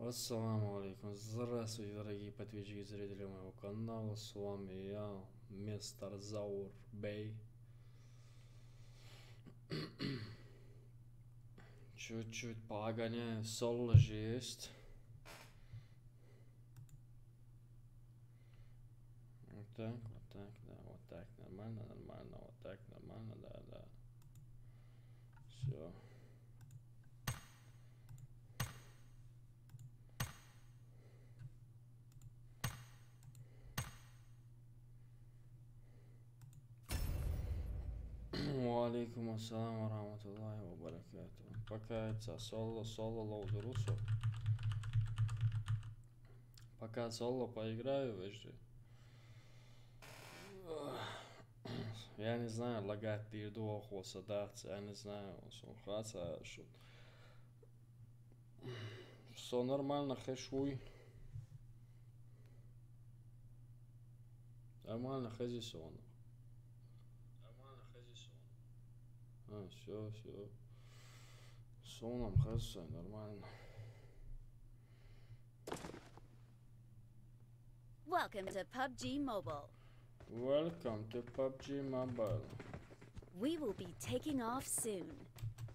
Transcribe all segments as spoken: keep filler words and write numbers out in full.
Ассаламу алейкум. Здравствуйте, дорогие подписчики и зрители моего канала. С вами я, мистер Заур Бей. Чуть-чуть погоняю, соло же есть. Вот так, вот так, да, вот так, нормально, нормально, вот так, нормально, да, да. Все. Ва алейкум ассалам ва рахматуллахи ва баракатух. Пока это соло, соло лоудерусо. Пока соло поиграю, вежди. Я не знаю, лагать тирду охоса дац, я не знаю, сон хаца шут. Со нормально хешуй. Нормально хези сон. А, все, все. Соном хезсай, нормально. Welcome to PUBG Mobile. Welcome to PUBG Mobile. We will be taking off soon.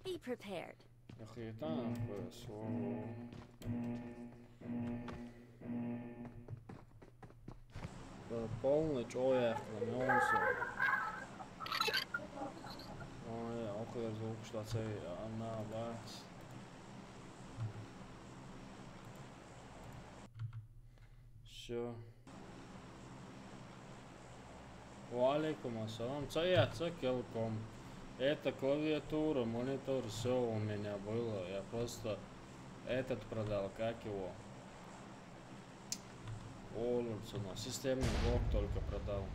Be prepared. Ахи, там, слово. Полный человек, на нём всё. Ой, ох, я звук, что це, она, бац. Все. Ва алейкум ассалам. Ца я, ца келком. Это клавиатура, монитор, все у меня было. Я просто этот продал, как его. Олурцуна. Системный блок только продал.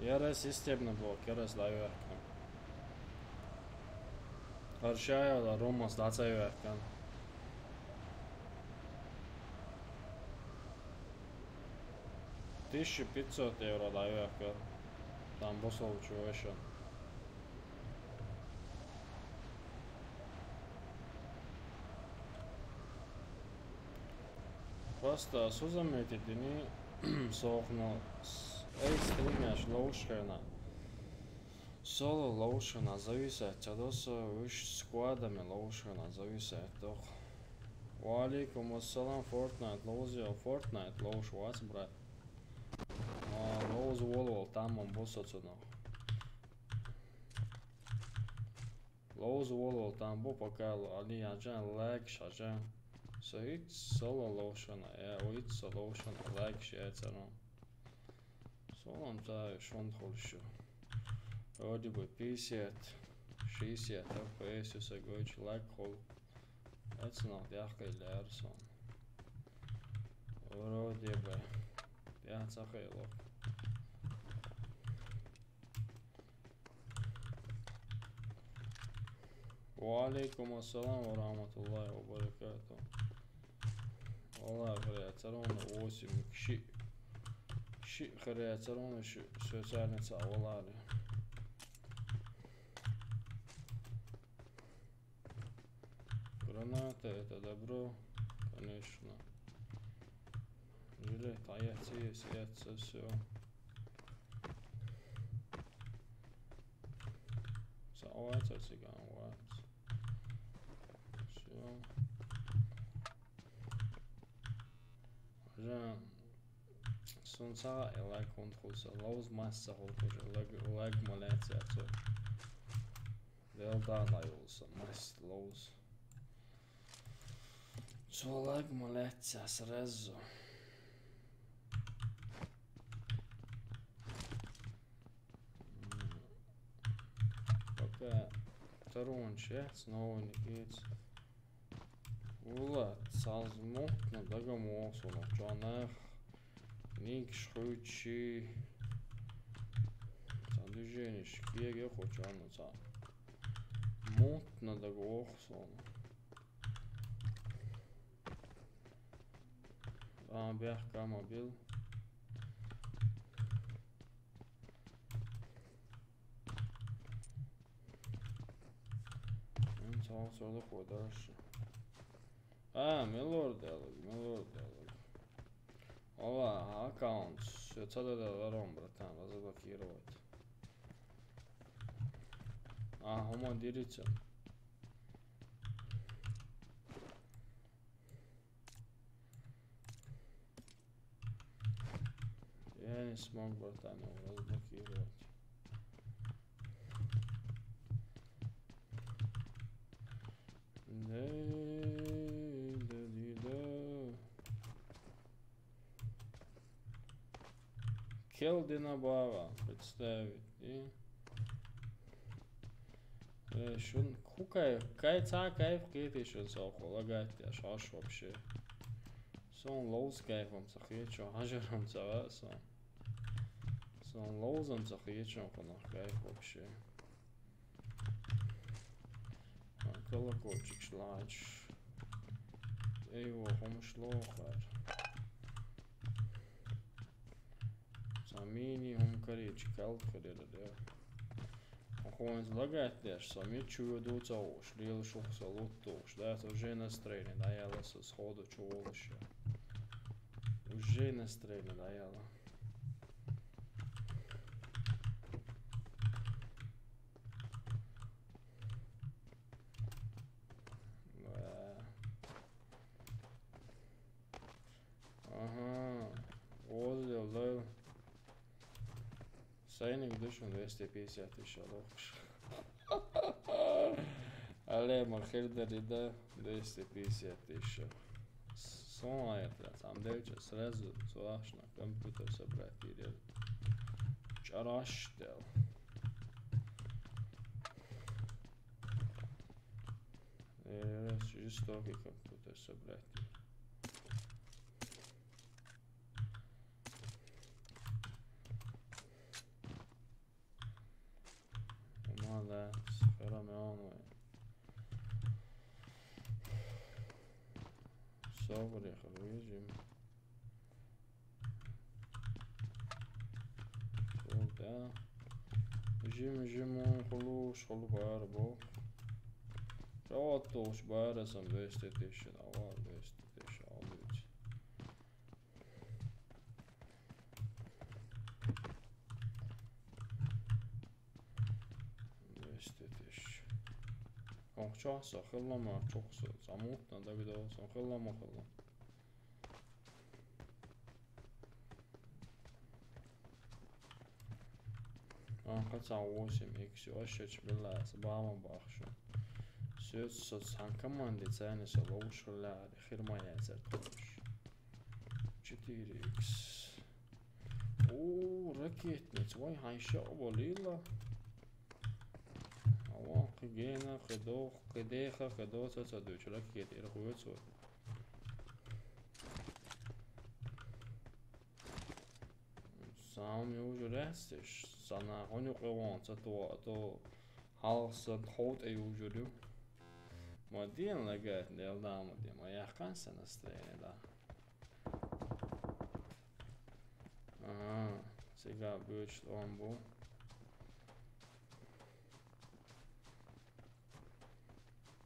Ярас системный блок, ярас лайвяхкан. Аршая да Ромас да цайвяхкан. Тысяча пятьсот евро лайвяхкан. Там босол чего еще. Просто сузамете дини сохно. Эй, стримяш лоушена. Соло лоушена зависит, чадосо уж сквадами лоушена зависит. Ва алейкум ассалам, Fortnite лоуз, я Fortnite лоуш вас, брат. А, лоуз волвол, там он босоцуно. Лоуз волвол, там бо пока али ажан лайк шажан. Со ит соло лоушена, я ит соло лоушена лайк шея царон. Солам та шон холшу. Вроде бы пятьдесят, шестьдесят F P S, если говорить, лайк хол. Это знал, я хайлярсон. Вроде бы. Я цахайло. Ва алейкум ассалам ва рахматуллахи ва баракатух. Валлахи, хряцарон восемь, ши, ши хряцарон, ши социальный ца, валлахи. Граната — это добро, конечно. Жилет, а я ци, я ци, все. Сауаца цыган, вот. Все. Уже солнца и лайк он хуса, лауз масса хол уже, лайк, лайк моляться отцу. Велдана юлса, масть лоуз. Цо лайк моляться сразу. М, пока второй чат, снова не кидс. Ула, сазмутно дагамосуна, чонах. Ник шхучи. Ца движение шкиеге хочано ца. Мутно дагоохсон. А, бяхка мобил. М, Спонсор дохода дальше. А, милорд дело, милорд дело. Ола, аккаунт. Всё, ца да да, варом, братан, разблокировать. А, хӀума дириця. Я не смог, братан, его разблокировать. Да, да, да, да. Келдина Бава, представить. И, э, шун, хукай, кай ца кайф кити шун со, хо лагать я, шаш вообще. Сон лоуз кайфом ца хечо, хажаром ца сон. Сон лоузом ца хечо, хо нах кайф вообще. А, колокольчик шлач. Эй, во, хом шлохар. Са мини хом каричи калт хадера, да. Хом лагать деш, са ми чуду цауш, лил шух са луттуш, да, са уже настроение, да, я ласа сходу чуолуш. Уже настроение, да, я ла. Ва. Ага. Оз делдал. Сайнинг душун двести пятьдесят тысяч алохш. Але махир дарида двести пятьдесят тысяч. Сон айта, сам девча сразу суашна компьютер собрать пирер. Чараш дел. Э, жестокий компьютер собрать. Молодец, хорошо. Собрих выжим. Куда? Жим, жим, он хулуш, хулугар бо. Рот туш бара сам двести тысяч, давай двести тысяч, а люди. Двести тысяч. Он чё, со хыллама, чё, со, замутно, да, видео, со хыллама, хыллама. Анхъа ца восемь икс, вообще чбилла, сабама бахшу. Сёц, сёц, сан команде цайни со ловушхула, хирма яцар тош. Четыре икс. О, ракетниц, вай ханша болила. Ава, кигена, кидох, кидеха, кидоца, ца дуч, ракет, ир хуйцо. Сам южу рястиш, сана хоню кьывон, ца то, а то халсан ховт ай южурю. Ма дин лагает, дел да, ма дин, ма яхкан са настроение, да. Ага, сега бюч он бу.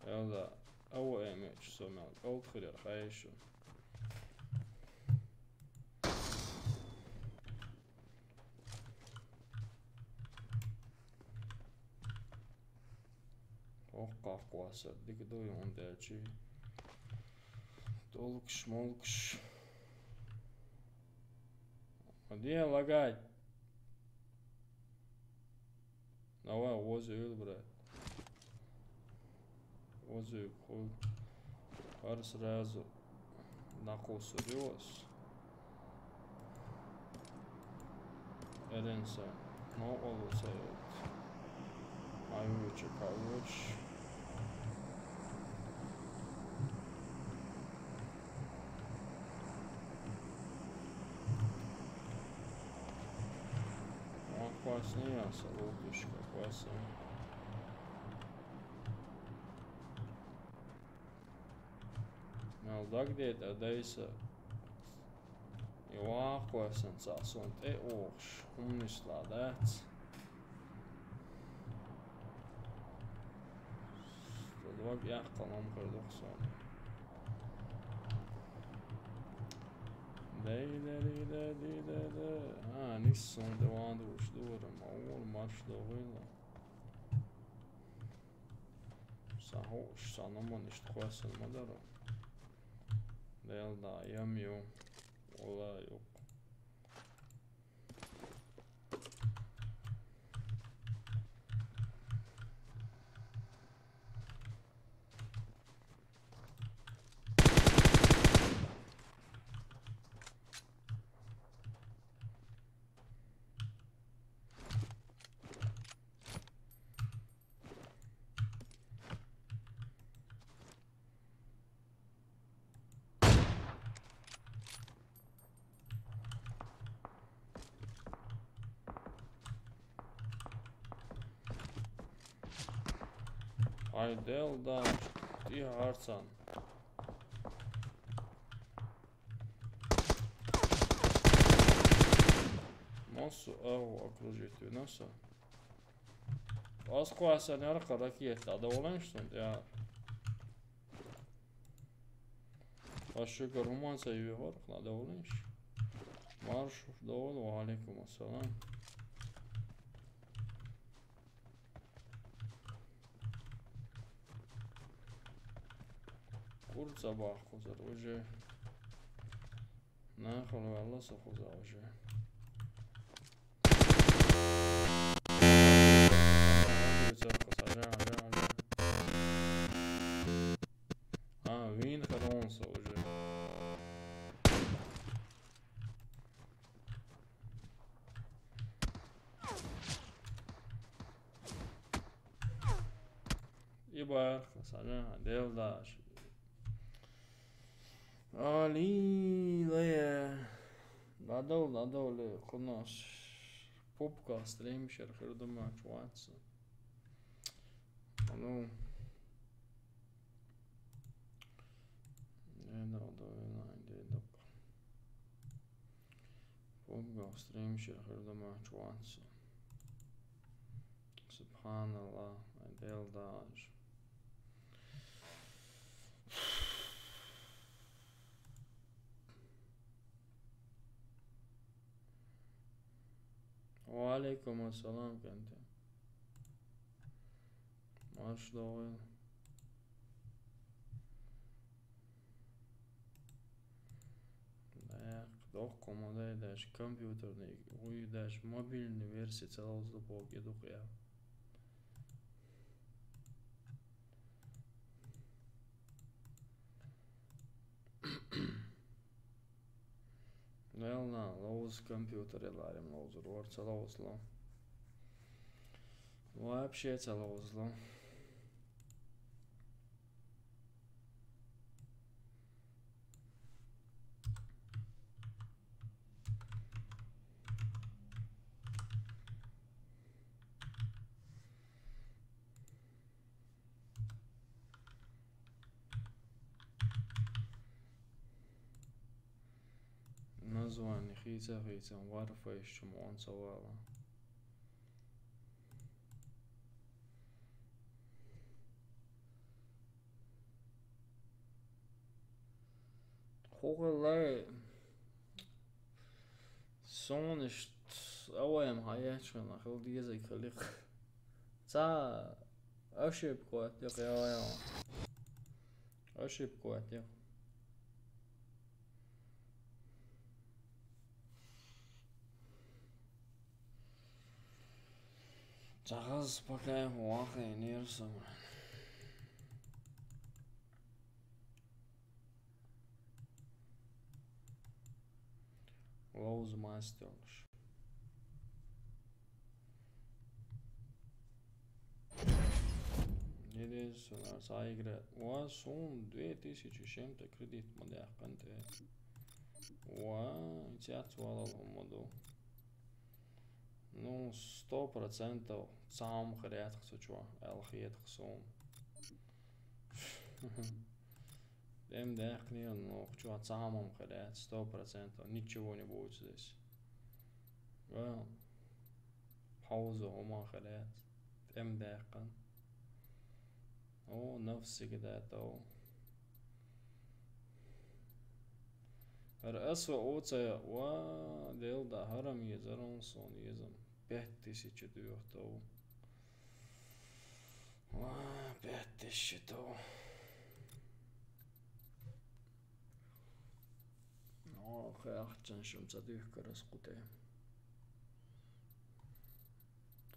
Элда, ау эмеч сомел, олд хирер хайшу. Ох, какуаса, дик дуй он дячи. Толкш, молкш. Где лагать? Давай, возы ыл, брат. Возы ыл, хуй. Пар сразу на косу вез. Эренса. Но олуса ет. Аючи калыч. Опаснее, солодушка, опаснее. Мел дагдет, а дайса. И вахуасан цасон те охш. Умнишла, да? Ваг яхкъалам хир дохсон. Дай, дай, дай, дай, дай, дай, дай. А, ниссон де вандуш дурам, а ол марш догила. Сахуш, санаман ишт хвасан мадаро. Делда, ямю. Ола юк. Ай, Делда, ти харсан. Масу ау окружить виноса. Аз кваса не арка ракета, а доволен что я. Ашука Руман Саевихор, надо улиш. Марш, довол, ва алейкум ассалам. Курца бахкузар уже. Нахал валла сохуза уже. А, вин хадонса уже. Ибар, сажа, Делда. Али, ле. Надо, надо, ле, кунаш. Пупка, стримшер, хирдума, чуатса. Ну. Не надо, не надо. Пупка, стримшер, хирдума, чуатса. Субханаллах, Делдаш. Ва алейкум ассалам, кенте. Маш довел. Так, дох комодай даш компьютерный, уй даш мобильный версия целого сдобок, я дух я. Лелна, лоуз компьютер ларим лоуз, рорца лоуз ло. Вообще ца лоуз ло. Название хийца, хийца, Warface чум он савала. Хугылай. Сонышт аваем хаячхана хыл дизай калик. Ца ошибка тёк, я, я. Ошибка тёк. Цагас пока вахай нерсом. Лоуз мастерш. Недез сунар саигра. Ва сун две тысячи чем-то кредит мадяхканте. Ва, цяц валал хумаду. Ну, сто процентов цаам хряд хсучва, ал хиет хсун. Эм дяхни, ну, хчуа цаамам хряд, сто процентов, ничего не будет здесь. Ва, пауза ума хряд, эм дяхан. О, навсегда тов. Ар асо оцая, ва, делда, харам езар он сон езам. Пять тысяч дюйх тов. Ва, пять тысяч тов. О, хэ ахчан шум са дюйх карас кутэ.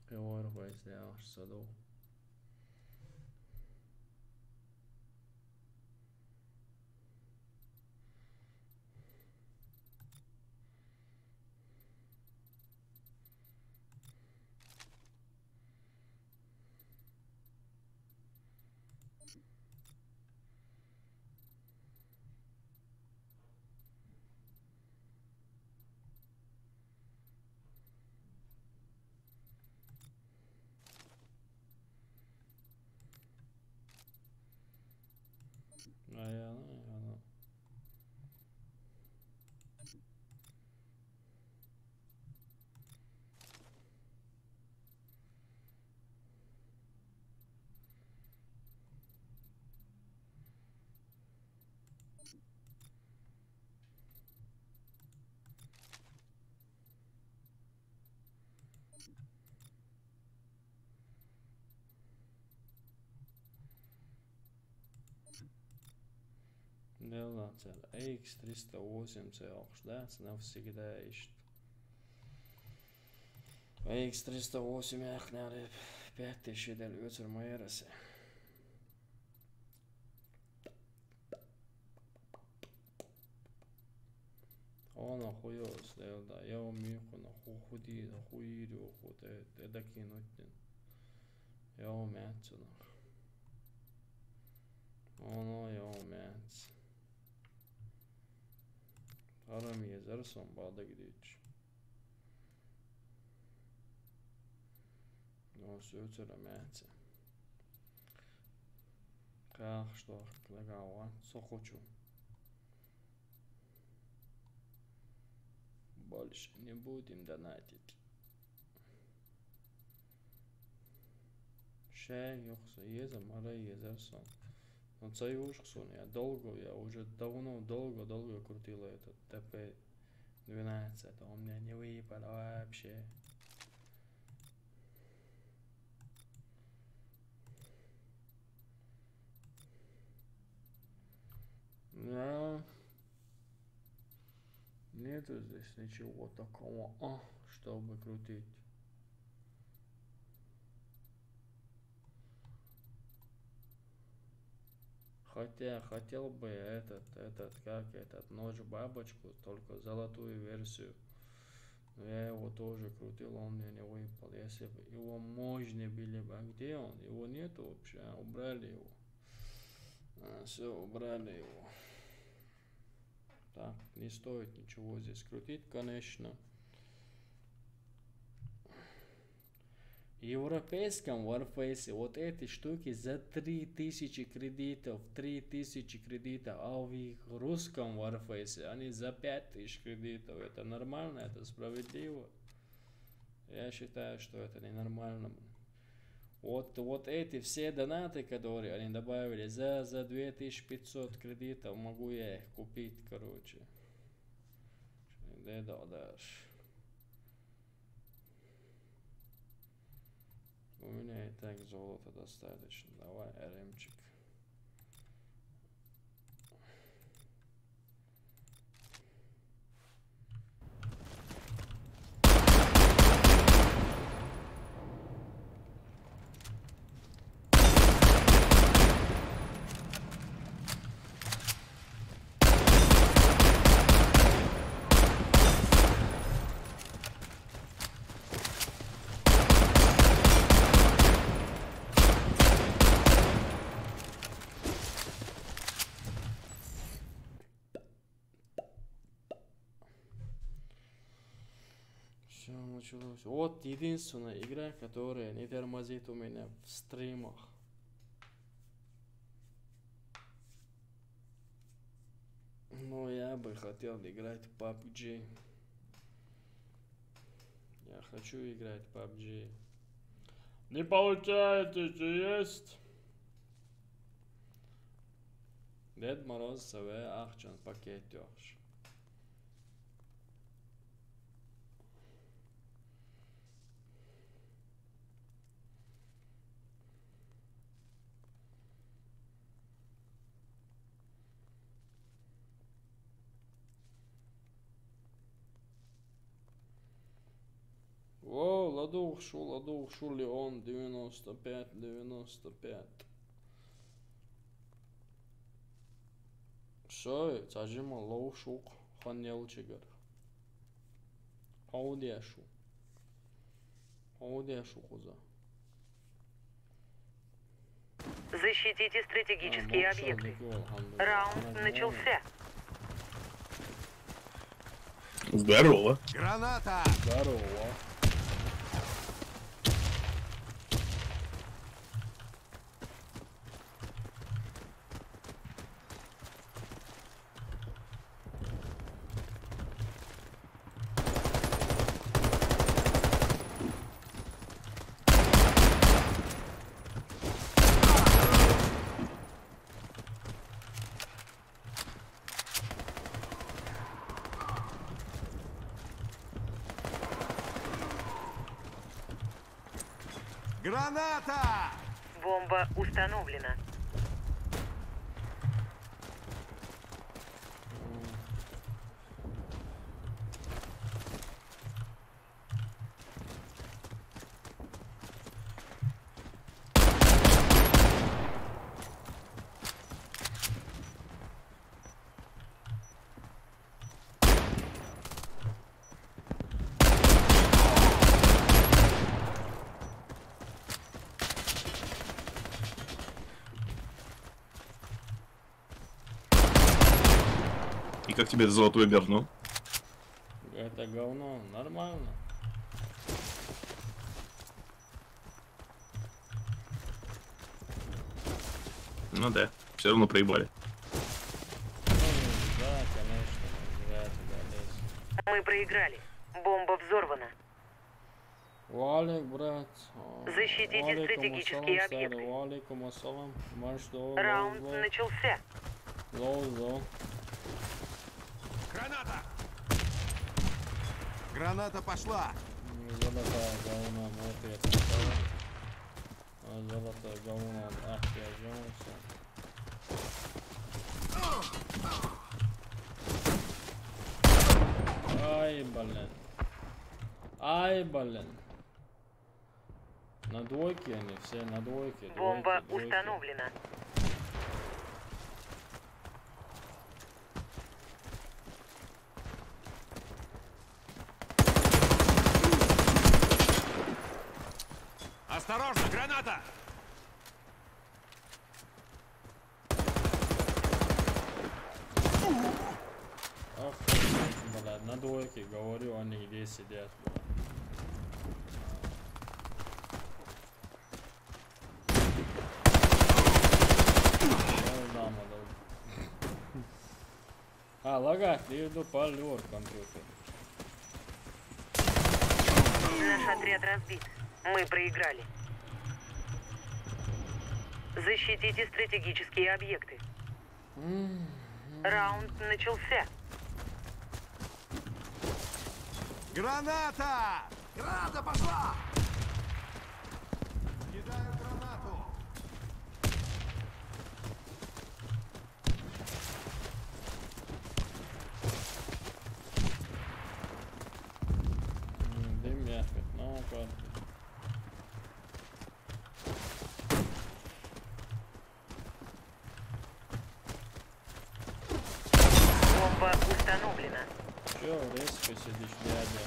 Хэ вар вайс дэ ахч са дов. Ай, ана, ана. Делацел, X триста восемь, це охш, да, це навсегда ищет. X триста восемь, эх, надо пять тысяч дал, вецер майрасе. Она хуёс, да, да, я умею, хуна, ху-, худи, хуири, ху-, э, э, дакинуть, да. Я умею, цена. Она, я умею. Арам езер сон бадагидич. Но всё, цена меца. Как что, лагава, со хочу. Больше не будем донатить. Шай, ёхса, еза, мара, еза, сон. Но цаюшк сон, я долго, я уже давно, долго, долго крутила этот Т П двенадцать, а он мне не выпал вообще. Да. Нету здесь ничего такого, а, чтобы крутить. Хотя, хотел бы этот, этот, как этот, ночь бабочку, только золотую версию. Но я его тоже крутил, он мне не выпал. Если бы его можно были бы, а где он? Его нету вообще, а, убрали его. А, всё, убрали его. Так, не стоит ничего здесь крутить, конечно. В европейском Warface вот эти штуки за три тысячи кредитов, три тысячи кредитов, а в русском Warface они за пять тысяч кредитов. Это нормально, это справедливо. Я считаю, что это ненормально. Вот, вот эти все донаты, которые они добавили за, за две тысячи пятьсот кредитов, могу я их купить, короче. Да, да, дальше. У меня и так золота достаточно. Давай, Ремчик. Всё началось. Вот единственная игра, которая не тормозит у меня в стримах. Но я бы хотел играть в пабг. Я хочу играть в пабг. Не получается, что есть. Дед Мороз СВ ахчан пакет йохш. О, ладугӀ шу, ладугӀ шу, Леон, девяносто пять, девяносто пять. Шой, цажима лов шук, хан елчигар. Аудия шу. Аудия шу куза. Защитите стратегические объекты. Раунд начался. Здорово. Граната! Здорово. Граната! Бомба установлена. И как тебе это золотое говно? Это говно нормально. Ну да, все равно проебали. Ну, да, конечно, зря туда лезть. Мы проиграли. Бомба взорвана. Валик, брат. Защитите стратегические объекты. Валикум ассалам. Раунд начался. Лоу, лоу. Граната! Граната пошла! Золотая говна, вот я сказал. А золотая говна, ах, я жёлся. Ай, блин. Ай, блин. На двойке они все, на двойке. Бомба установлена. Осторожно, граната! Ах, блядь, на двойке, говорю, они где сидят, блядь. А, лагать, я иду по лёр компьютер. Наш отряд разбит. Мы проиграли. Защитите стратегические объекты. Раунд начался. Граната! Граната пошла! Кидаю гранату! Дым я хоть на карте. Бомба установлена. Чё в респе сидишь, дядя?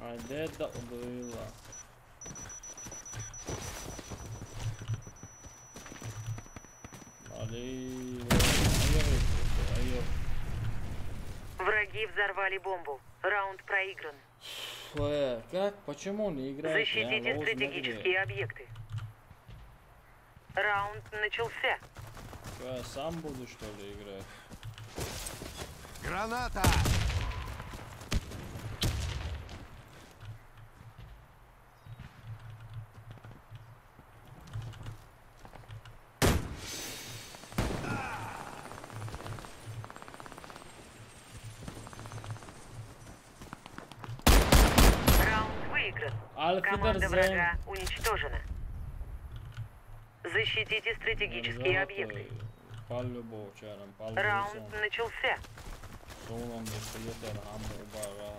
Ай, де да убила. Эй, эй, эй, эй, эй. Враги взорвали бомбу. Раунд проигран. Э, как? Почему не играет? Защитите стратегические объекты. Раунд начался. Что, я сам буду, что ли, играть? Граната! Раунд выигран. Auf Команда Wiedersehen. Врага уничтожена. Защитите стратегические объекты. По-любому, чарам, по Раунд начался. Солнце где-то там убара.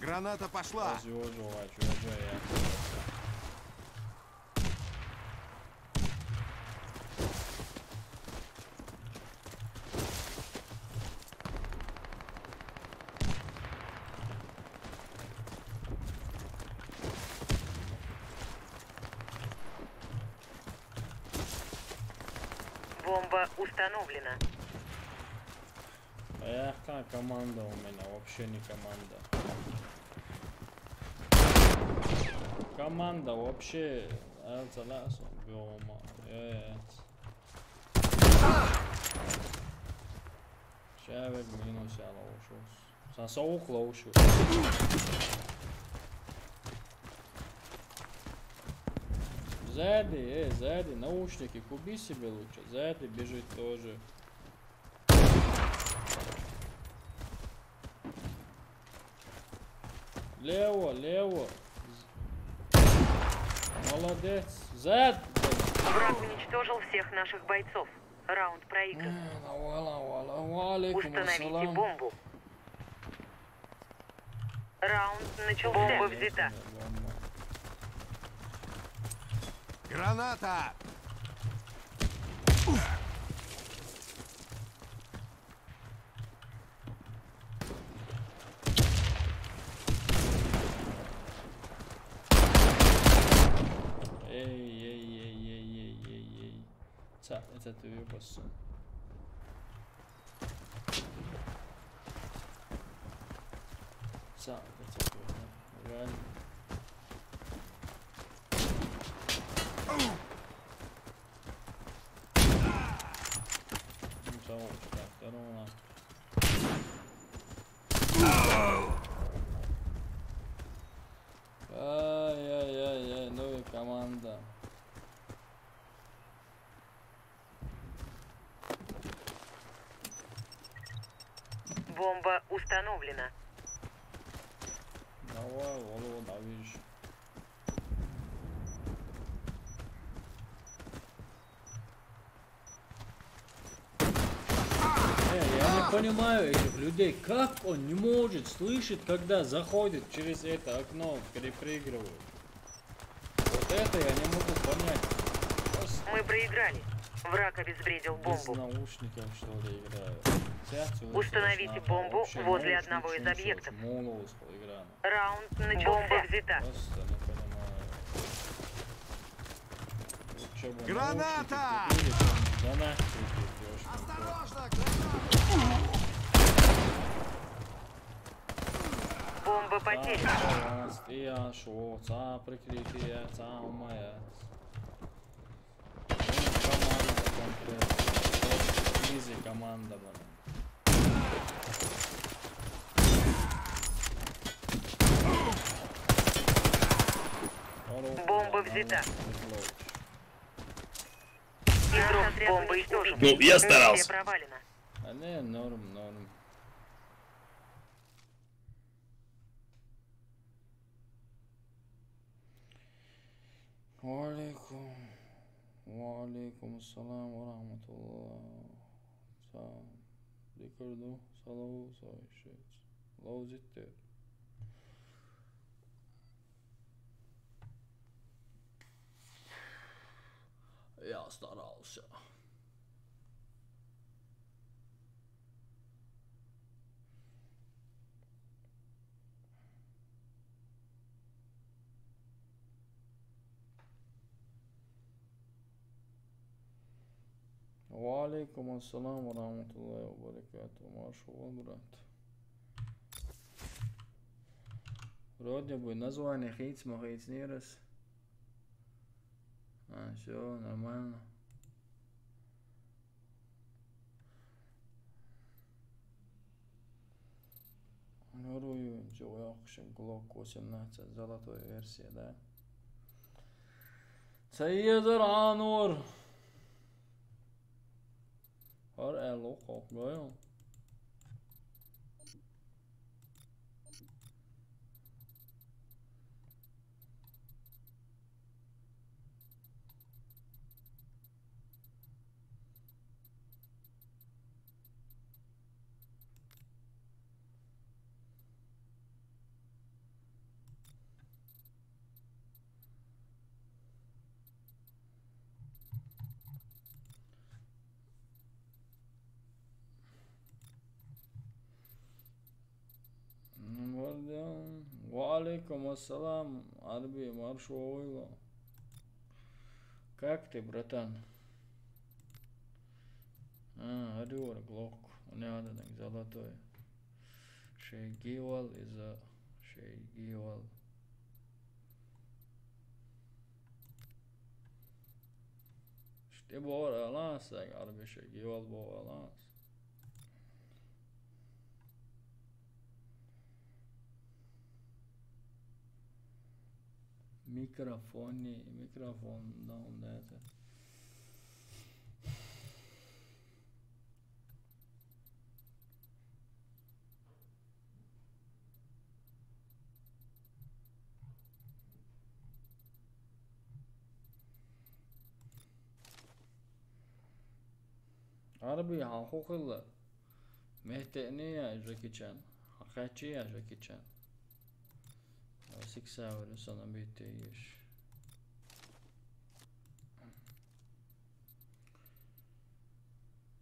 Граната пошла! Разъёживай, чё же я. Бомба установлена. А я какая команда у меня? Вообще не команда. Команда вообще. А, залазу, дома. Э, Человек минус я лоушус. Сосок лоушус. Сзади, э, сзади, наушники купи себе лучше. Сзади бежит тоже. Лево, лево. Молодец. Зад. Враг уничтожил всех наших бойцов. Раунд проигран. Вала, вала, вала, алейкум Установите ассалам. Бомбу. Раунд начался. Бомба взята. Граната! Эй, эй, эй, эй, эй, эй, эй. Ца, это ты выпустил. Ца, это ты, реально. Ну, того, так, второго на. Ай-яй-яй-яй, ну и команда. Бомба установлена. Давай, Валу, навиж. Э, я не понимаю этих людей, как он не может слышать, когда заходит через это окно, при- проигрывает. Вот это я не могу понять. Просто Мы проиграли. Враг обезвредил без бомбу. Наушников, что ли, играю. Сейчас вот Установите слышно, бомбу вообще возле ноль одного из включился, объектов. Молоус играю. Раунд начался. Бомба взята. Просто не понимаю. Лучше бы Граната! наушники купили, чем донат купить, в общем-то. Осторожно, граната! Бомба потеряна. Ца, я шо, ца, прикрытие, ца, умая. Команда конкретно. Изи команда, блин. Бомба взята. Игрок с бомбой уничтожен. Ну, я старался. Миссия провалена. А не, норм, норм. Уалейкум. Уалейкум ассалам ва рахматуллах. Сам. Дикарду, салаву, сойшец. Лаузитте. Я старался. وعليكم السلام ورحمة الله وبركاته. Маршо вале, брат. Вроде бы название хийца ма хийцинера аз. А, всё нормально. Нур ю, чё, охшин Glock восемнадцать, золотой версия, да? Ца езар, Анур. Ар эло кокгойл. Ва алейкум ассалам, Арби, маршо вале. Как ты, братан? А, алёр, Glock. У меня один золотой. Шайгивал из-за шайгивал. Шти бор аланс, Арби, шайгивал бор аланс. Микрофони, микрофон, да, он это. Арби, хьан хӀу хилла? Мехь теъни я Жеки Чан? Хьан кхаьчи я Жеки Чан? Сиксавер, сана битте еш.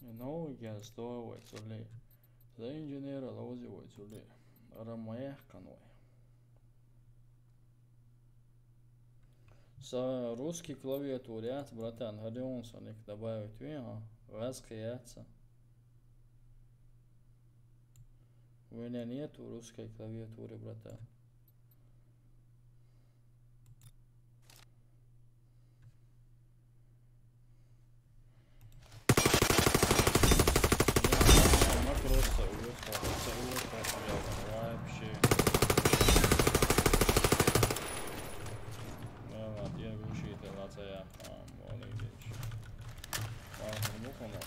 Новый газ, стой, вай, цули. За инженера лози, вай, цули. Ара маях кан, вай. Са русский клавиатура яц, братан, гьале вон саник добавить ве, а? Газ кхияца. У меня нету русской клавиатуры, братан. Она просто уехала, просто уехала, вообще. Да ладно, я глушитель, а це я, а, молодець. Ладно, ну, ну.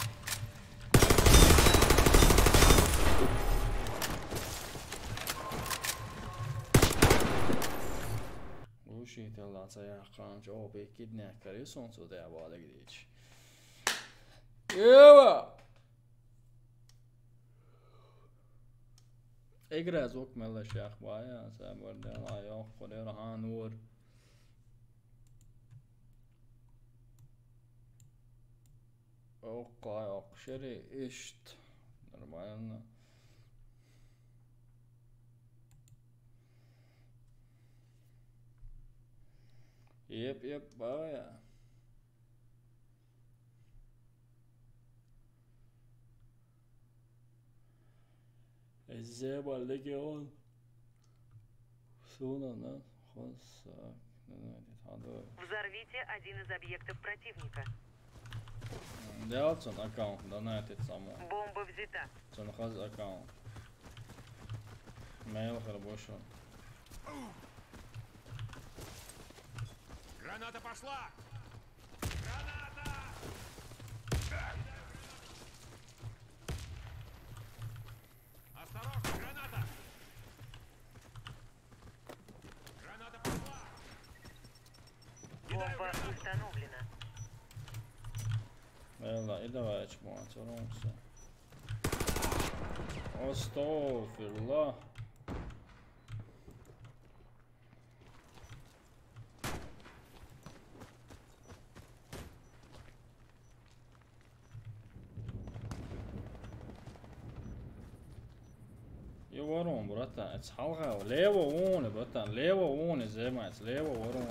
Глушитель, а це я, ханч, о, бекидне, карисон, сюда, я, бала, глич. Ева! Игра звук мелла шах бая, са борден, а, йо, кулер, хан, ур. Окей, окей, шери, ишт. Нормально. Еп, еп, бая. Зеба легион. Суна, да? Хосак. Взорвите один из объектов противника. Дялцун аккаунт, донатит само. Бомба взята. Цун хаз аккаунт. Мейл харбошу. Граната пошла! Граната! Осторожно, граната! Граната пошла! Бомба установлена. Ела, и давай чмо, цоромся. Астагфируллах. И ворон, братан, это халга, лево вон, братан, лево вон, займается, лево ворон.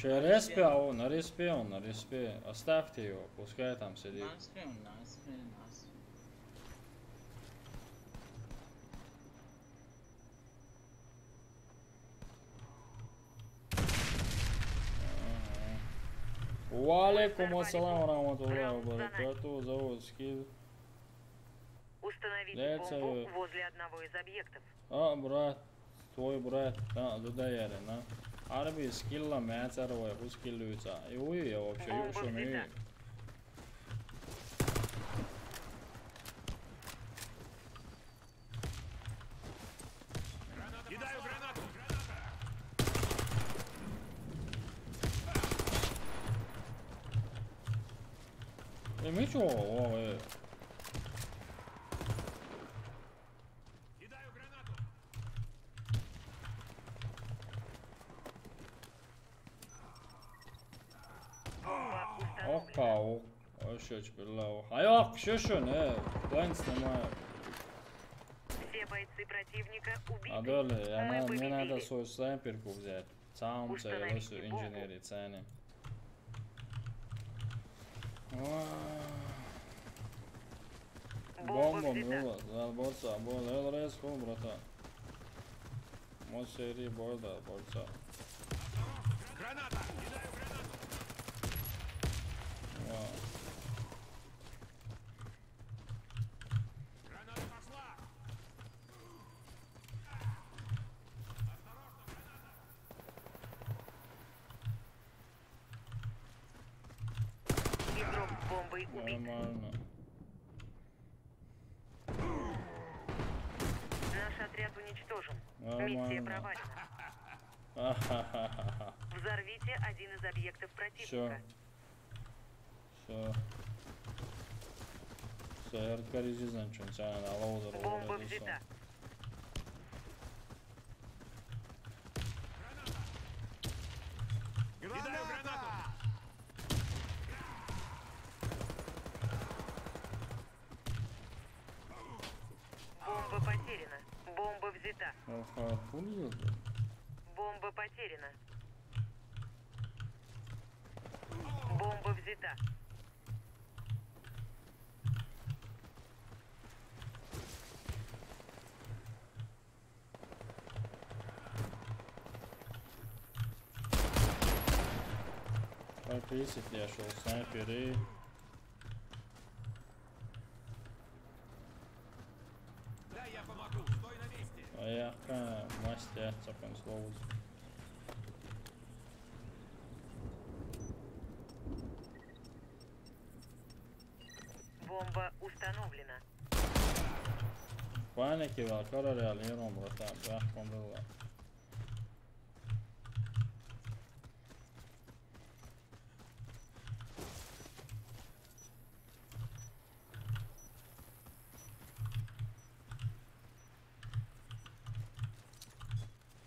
На респе, а он, на респе он, на респе. Оставьте его, пускай там сидит. На респе он, на респе, на респе. Ва алейкум ассалам ва рахматуллахи ва баракатугу. Зовут скилл. Установите бомбу возле одного из объектов. А, брат, твой брат, да, да, да, яре, на. Арби скилла мецар вай, ху скиллуйца. И уй, я вообще, бомба взята. Кидаю гранату! Граната! Э, мы чё? О, э. Кидаю гранату! Опа, о. Вообще, чё, бля, о. А я, что, что, не? План снимаю. Все бойцы противника убиты. А, да, не надо свою снайперку взять. Сам целый инженерный цены. Бомба, бомба, заборца, бомба, эл рейс, братан. Мой серии борда, борца. Граната! Кидаю гранату! Ва. Граната пошла! Осторожно, граната! Игрок с бомбой убит. Нормально. Наш отряд уничтожен. Нормально. Миссия провалена. Ахахаха. Взорвите один из объектов противника. Всё. Всё. Всё, я разгоризизнан, чё, бомба взята. Граната! Бомба потеряна. Бомба взята. Ага, пулю. Бомба потеряна. Бомба взята. Опять я шёл снайперы. Да, я помогу, стой на месте. А я пока мастер, такой слово. Бомба установлена. Паники, валкара реально, братан, бля, помрла.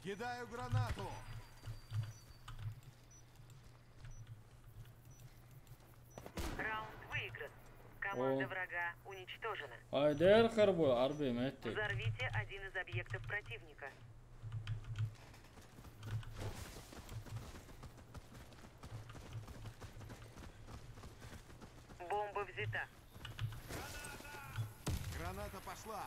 Кидаю гранату. Раунд выигран. Команда врага уничтожена. Ай, дер харбу, арби метти. Взорвите один из объектов противника. Бомба взята. Граната пошла.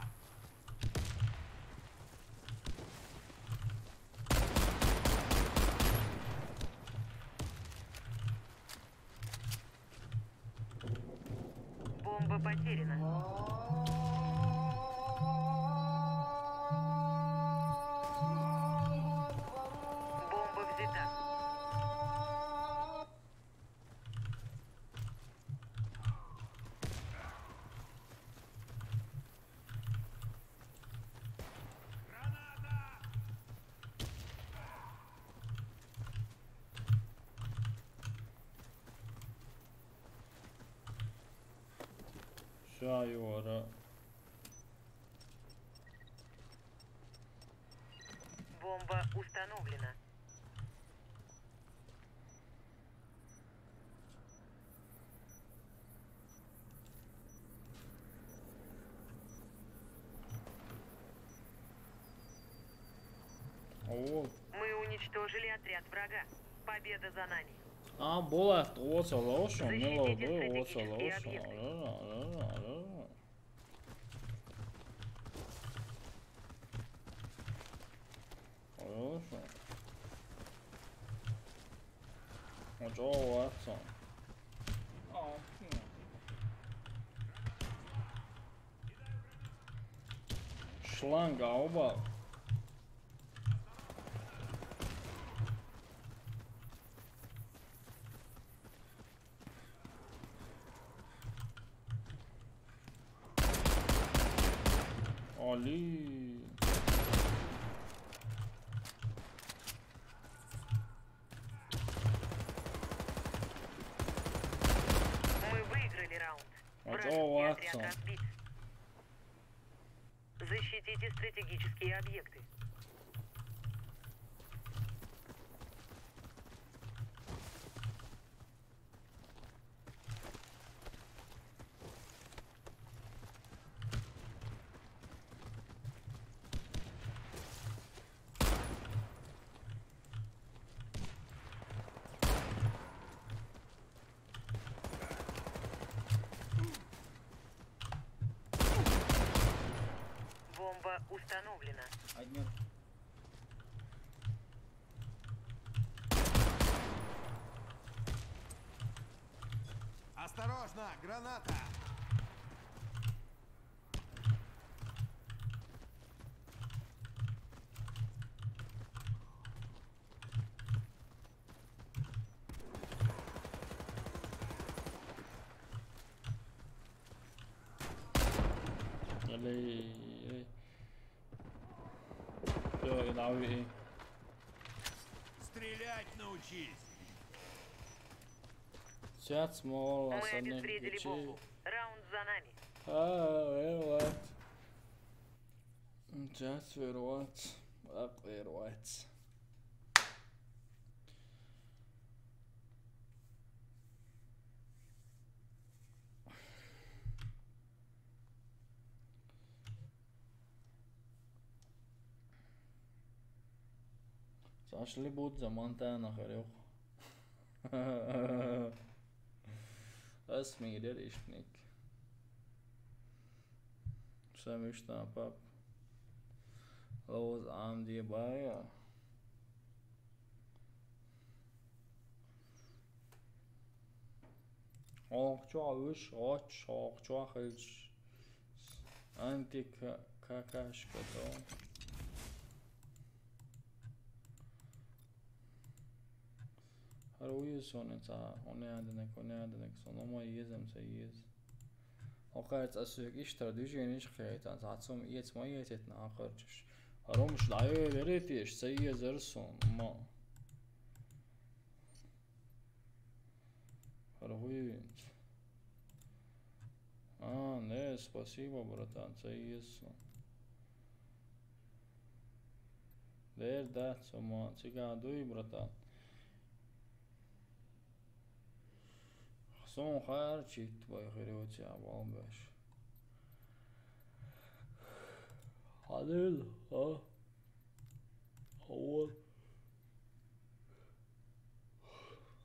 Бомба потеряна. Бомба взята. Всё, Юра. Бомба установлена. О. Мы уничтожили отряд врага. Победа за нами. А, Болат, оцалош, Защитите мелоду, стратегические оцалош. объекты. Хорошо. Очо, Ватсон. Шланга оба. Али. Мы выиграли раунд. Очо, Вражеский отряд Ватсон. разбит. Защитите стратегические объекты. Бомба установлена. Одним. Осторожно, граната! Али. Йо, и нави. Стрелять научись! Сейчас мы Мы обезвредили бомбу. Раунд за нами. А, верват. Сейчас верват. Ак верват. Сашли будза монтана харюх. Ас мигдер ишник. Самишта пап. Лоз ам ди бая. Оч, оч, оч, оч, оч. Антик какашка то. Ҳар уйз сони ца, оне аденек, оне аденек, сон ома езем ца ез. Окай ца сюк иштар дюжен иш хейтан, ца цум ец ма ететна ахарчиш. Ромш даю веретиш, ца ез сон, ма. Ҳар уйз. А, не, спасибо, братан, ца ез сон. Дер да, сома, цига дуй, братан. Сон хар чит бай хирёти абал беш. Халил, а? Хавал.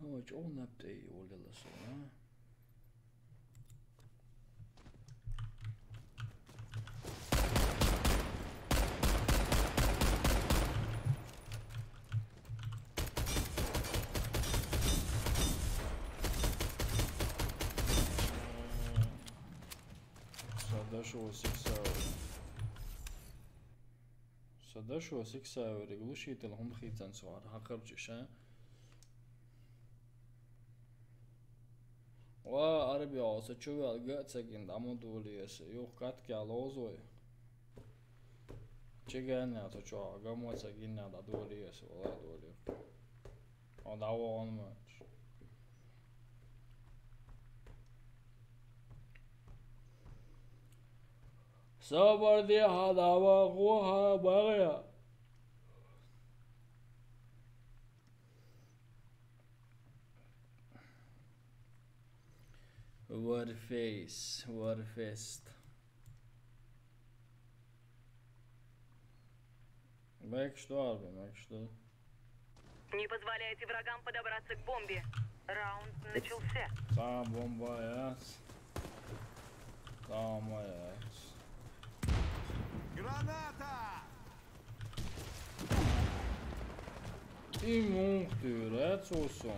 Ама чон наптей олдала сона. Садашо сиксау. Садашо сиксау реглушитель хум хицан суар хакарчиша. Ва арби оса чувал гацагин дамо дулиес. Юх катки алозой. Чиган я то чо, гамо цагин я да дулиес, вала дули. Он да он мач. Собар ди хадава гуха багя. Warface, Warfest. Мекшто арби, мекшто. Не позволяйте врагам подобраться к бомбе. Раунд начался. Tā bomba jāc. Tā mājāc. Граната! Imūhti, redz, usu.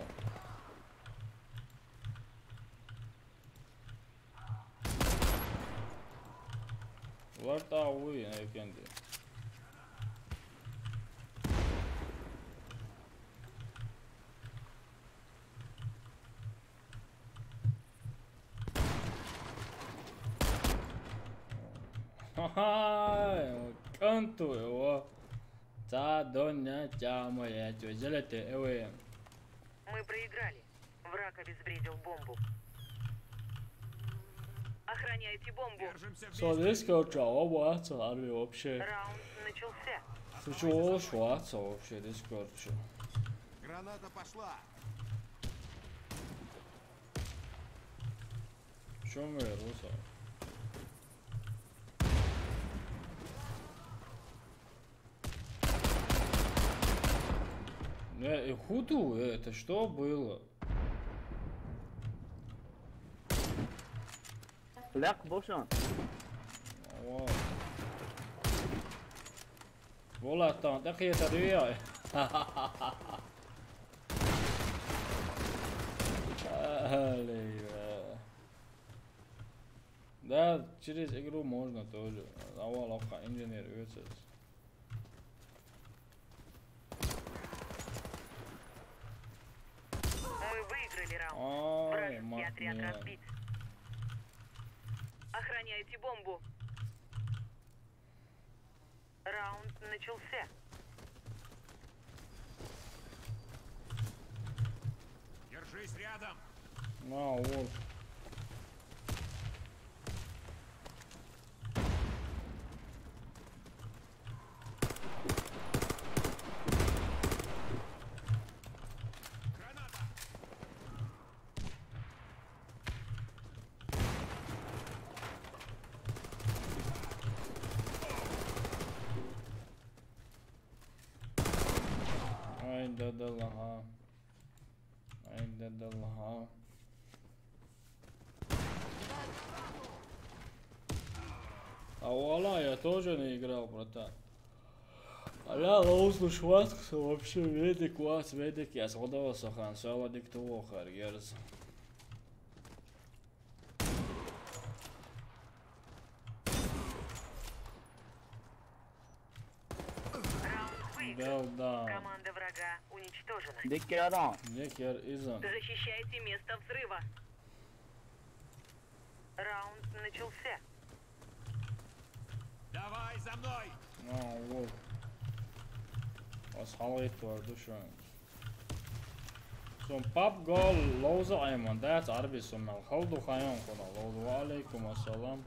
Var tā uji, ne, kendi. Haha, kantu, evo. Tā donya, ķāma, jā, tu zelete, evo. Мы проиграли. Враг обезвредил бомбу. Охраняйте бомбу. Держимся So вместе. Discord-ā, obu acu arvi вообще. Раунд начался. Taču olšu acu вообще Discord-ā. Граната пошла. Čum ir usa? Не, и худу, это что было? Лак бошан. О. Вола там, так это две. Алейва. Да, через игру можно тоже. Авал оха инженер ötses. Мы выиграли раунд. Ай, Вражеский отряд матня. Разбит. Охраняйте бомбу. Раунд начался. Держись рядом. А, вот. Граната! Ай, да, да, ага. Ай, да, да, ага. А у Алая тоже не играл, братан. А я лоузлу шватк, вообще ведик, вас ведик, я сходовался хан, сала диктовал харгерз. Раунд выигран. Well done. Команда врага уничтожена. Dikki adam. Neker isn't. Защищайте место взрыва. Раунд начался. Давай за мной! No, вот. Аз халгайт бар душан. Сом пап гол лоуза айман, that's арби сом мал халду хайон кона лоуза. Ва алейкум ассалам.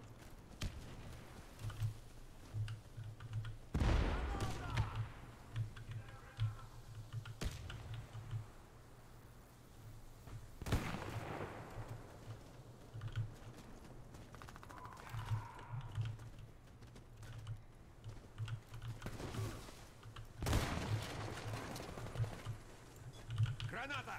Граната!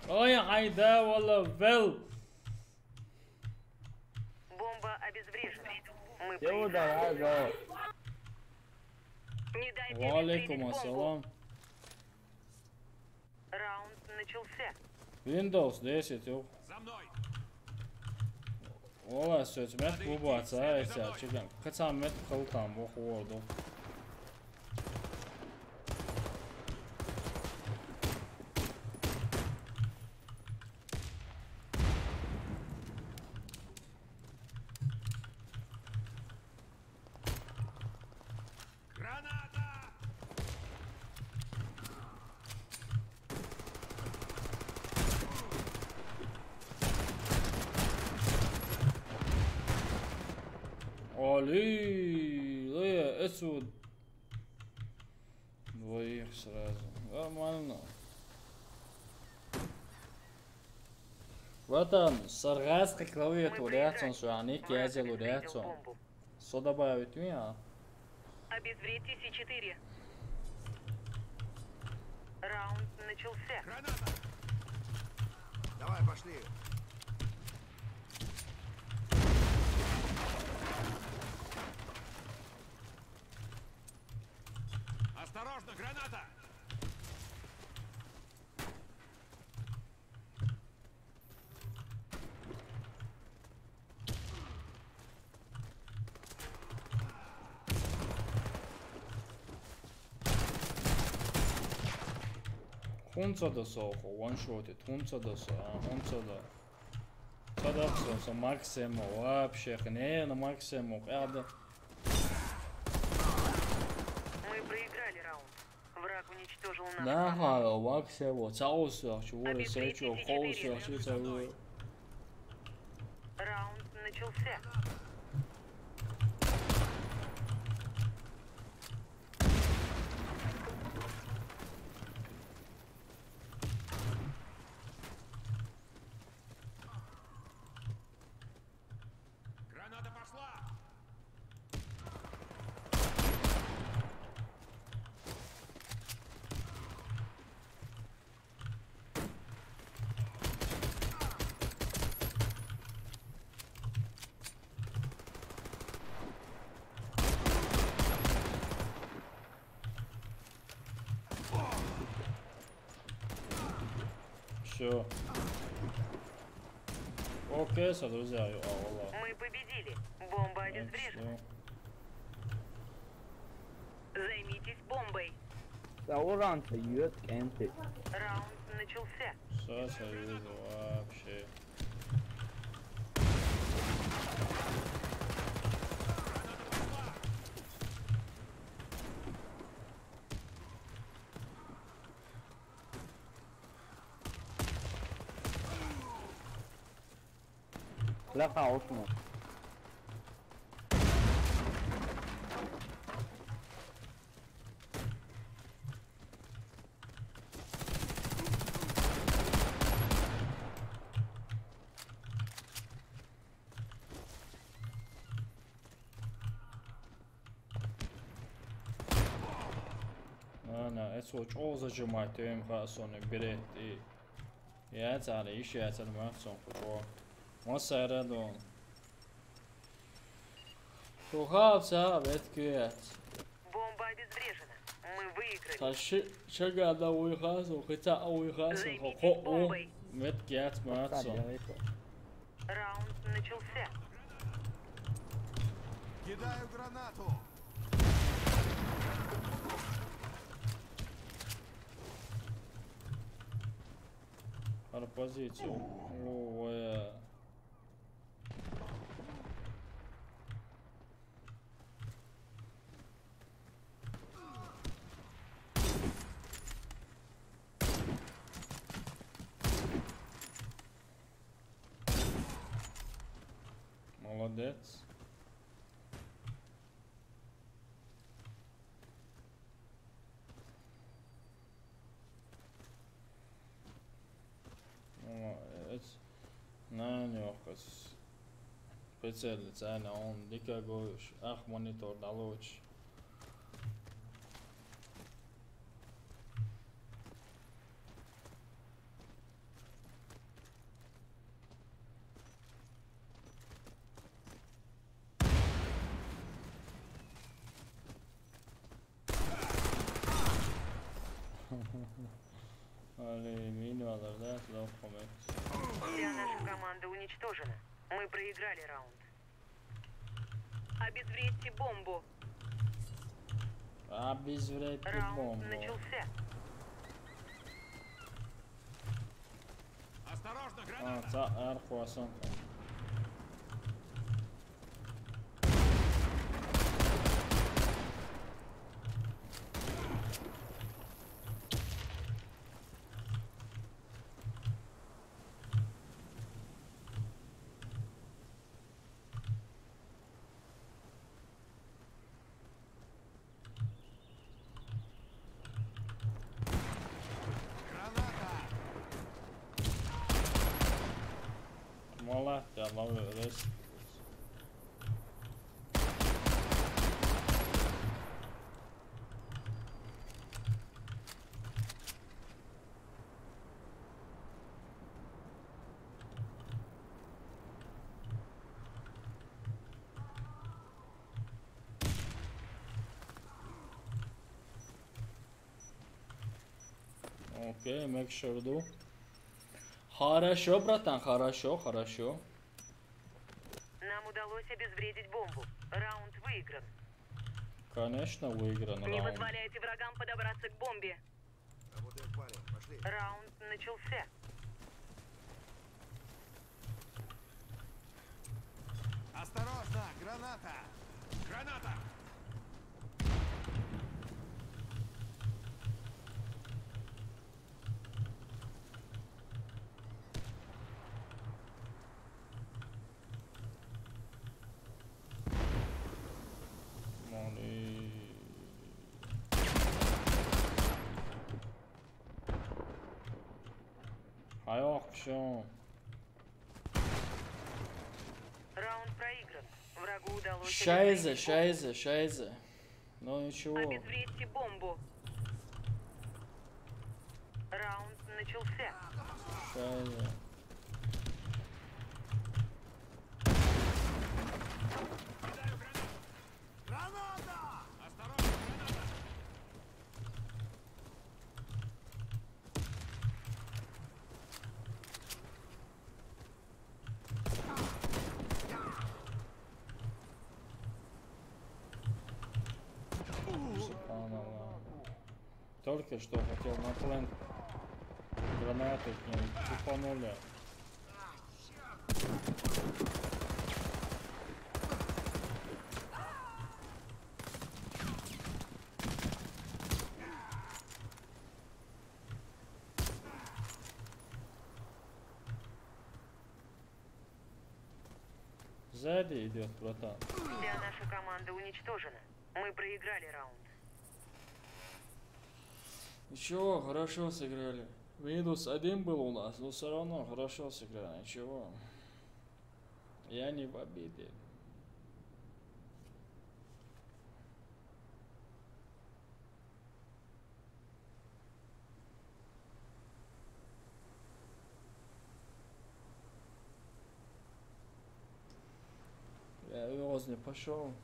Ой, хайда, вала, вел. Бомба обезврежена. Мы Yo, проиграли. da, da. Не дайте Ва обезвредить алейкум бомбу. ассалам. Раунд начался. Windows десять, ёп. За мной! Вала, сёч, мет клубу аца, эти, а чё там? Кацам мет калтам, бо хуорду. Граната! Али, ой, отсюда. Двоих сразу. Нормально. Братан, саргас клавиатура яцун, шо ани кязел уряцун. Со добавить меня. Обезвредьте С четыре. Раунд начался. Давай, пошли. Осторожно, граната! Хунца да со, хо, ваншотит, хунца да со, а, хунца да. Цадапсо, со максимум, вообще, не, на максимум, къяда. Мы проиграли раунд. Враг уничтожил наш. Наха, максимум, цаус, чего, обезвредьте сечо, С четыре. Хоус, чего, цаус. Раунд начался. Граната пошла! Все. Окей, со, друзья, ё, а, валла. Мы победили. Бомба обезврежена. Займитесь бомбой. Sa oransa jöt känti. Раунд начался. Всё, союз вообще. Бляха, осмо. Ана, эцо чӀоагӀа зажимать вем хасони берет и. Я царе, иш я царе махсон хучо. Масара дон. Тухав ца бет куят. Бомба обезврежена. Мы выиграли. Таши чага да уйхасо, хита уйхасо, займитесь хо, хо, бомбой. Бет куят махсон. Раунд начался. Кидаю гранату. Ар позицию. Ой. Молодец. Молодец. Нани вахкас. Прицельный цена, он дика гош. Ах, монитор далоч. Али, мин валарда, лох комет. Вся наша команда уничтожена. Мы проиграли раунд. Обезвредьте бомбу. Обезвредьте бомбу. Раунд начался. Осторожно, граната! А, ца ар хуасан. Окей, make sure do. Хорошо, братан, хорошо, хорошо. Нам удалось обезвредить бомбу. Раунд выигран. Конечно, выигран. Не раунд. Позволяйте врагам подобраться к бомбе. Работаем в паре. Пошли. Раунд начался. Осторожно, граната! Граната! Молли. Ай, ох, всё. Раунд проигран. Врагу удалось Шайза, обезвредить бомбу. Шайза, шайза. Ну ничего. Обезвредьте бомбу. Раунд начался. Шайза. Граната! Осторожно, граната! Субханаллах. Только что хотел на плент гранату кинуть, тупанули. Сзади идёт, братан. Вся наша команда уничтожена. Мы проиграли раунд. Ничего, хорошо сыграли. Минус один был у нас, но всё равно хорошо сыграли, ничего. Я не в обиде. Я его не пошёл.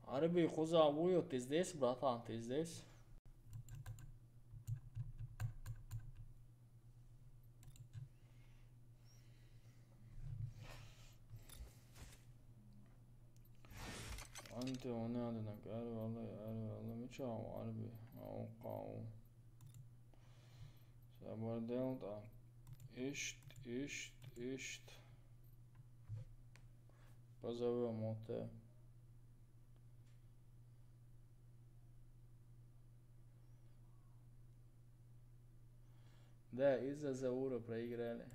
Арби, Хуза, Вуйо, ты здесь, братан, ты здесь? Анте, о не адына, гар валла, гар валла, мича, Арби, ау, кау. Сабар делта. Ишт, ишт, ишт. Позовём Моте. Да, из-за Заура проиграли.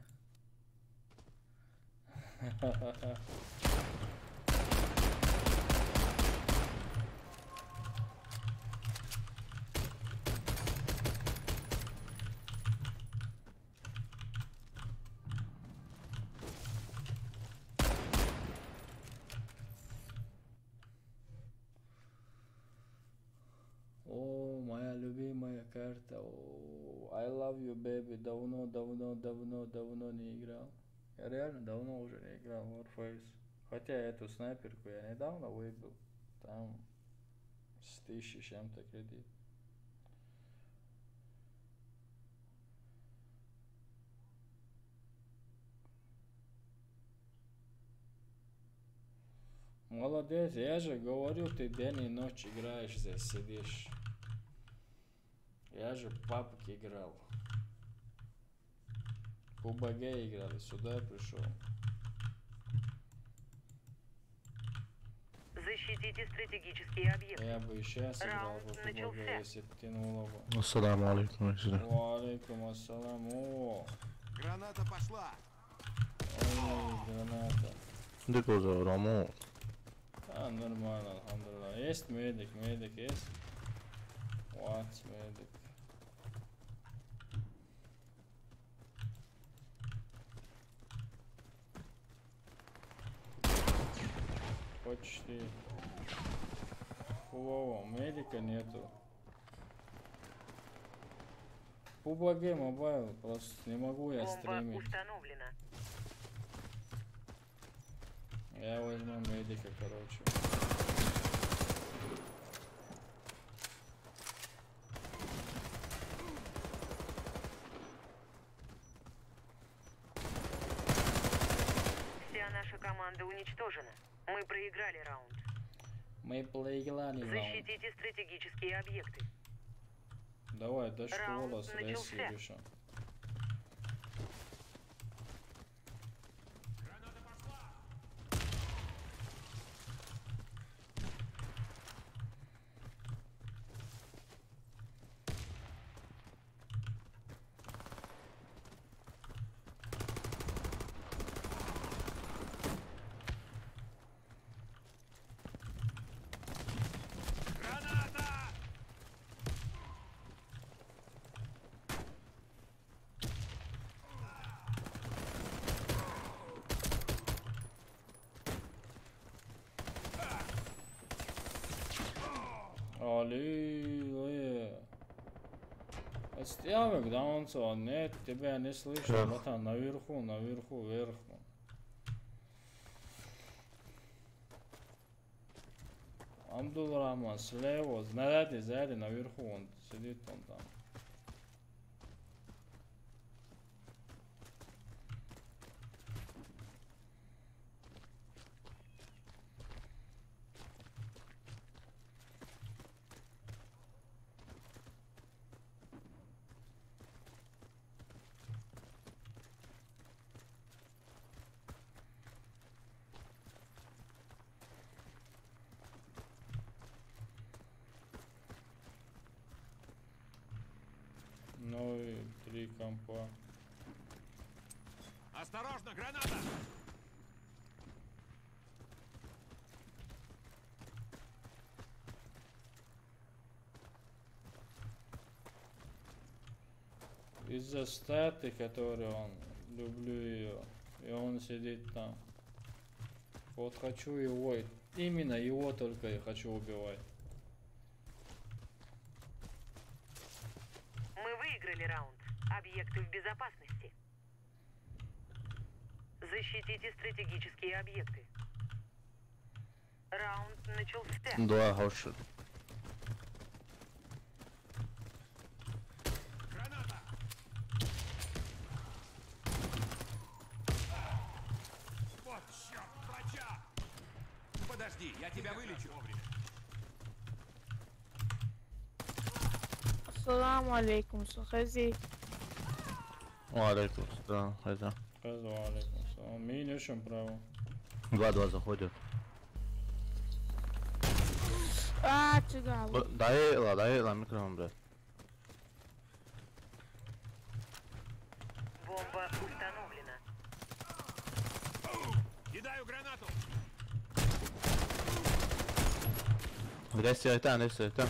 О, моя любимая карта. О, I love you, baby. Давно, давно, давно, давно не играл. Я реально давно уже не играл в Warface. Хотя эту снайперку я недавно выбил. Там с тысячи чем-то кредит. Молодец, я же говорю, ты день и ночь играешь здесь, сидишь. Я же в пабг играл. В пабг играл, и сюда пришёл. Защитите стратегические объекты. Я бы и щас играл бы в пабг, если бы тянуло бы. Ассаламу алейкум, Исра. Ва алейкум ассалам. О. Граната пошла. Ой, граната. Дык уза, Ромо. А, нормально, алхамдулиллах. Есть медик, медик есть. What медик? Почти. Фу, медика нету. Пубаге мобайл, просто не могу я стримить. Бомба установлена. Я возьму медика, короче. Вся наша команда уничтожена. Мы проиграли раунд. Мы проиграли раунд. Защитите стратегические объекты. Давай, да что Раунд волос начался. Леси решил. Али, ой. Отстягивай, да он что? Нет, тебя не слышно. Эх. Вот там, наверху, наверху, вверх. Абдулрахман, слева. Сзади, сзади, наверху он сидит, он там. Ну и три компа. Осторожно, граната! Из-за статы, которую он, люблю ее, и он сидит там. Вот хочу его, именно его только и хочу убивать. Мы выиграли раунд. Объекты в безопасности. Защитите стратегические объекты. Раунд начался. Два гавши. Граната! Вот черт, бача! Подожди, я тебя вылечу. Ассаламу алейкум, Сухази. Ва алейкум салам, хайда. Сказал алейкум салам. Мини очень право. Два-два заходят. А, чего? Б- Дай ла, дай ла микрофон, блядь. Бомба установлена. Кидаю гранату! Рести айтан, рести айтан.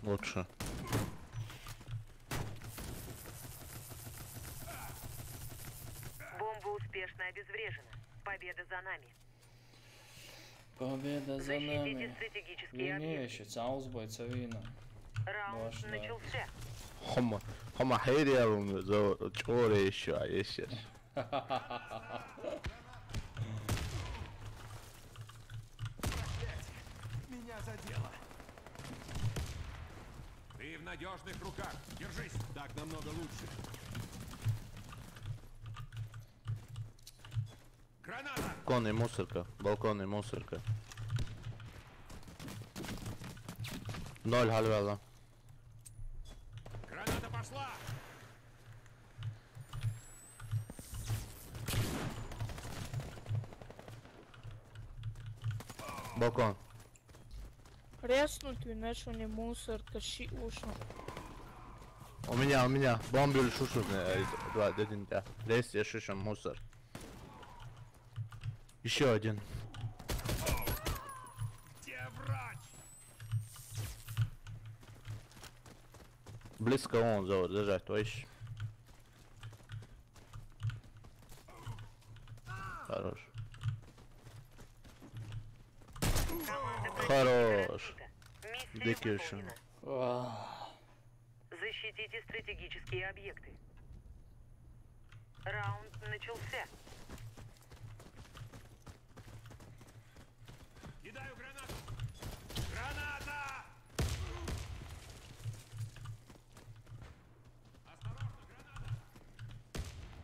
Лучше. Бомба успешно обезврежена. Победа за нами. Победа за Защитите нами. стратегические Вини, объекты. šis ausbaits vīna. Раунд Можно. Начался. Хома, хома хейриалун за чоре еще, а есть сейчас. Меня задело. Ты в надежных руках. Держись. Так намного лучше. Граната! Балконный мусорка, балконный мусорка. Ноль гальвела. Граната пошла! Балкон. Реснутый, знаешь, у него мусор, тащи уши. У меня, у меня. Бомбил шушут. Два, один, да. Лезь, я шишам мусор. Еще один. Где врач? Близко он зовут, зажать, то есть. Хорош. Хорош. Миссия Дикий шум. выполнена. А, Защитите стратегические объекты. Раунд начался.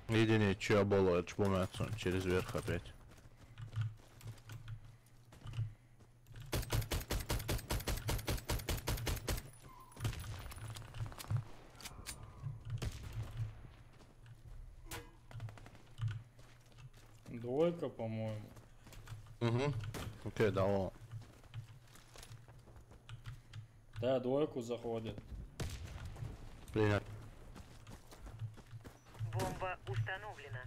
Иди, не, чё было, это ж помнится, он через верх опять. Двойка, по-моему. Угу. Окей, давай. Да, двойку заходит. Принять. Бомба установлена.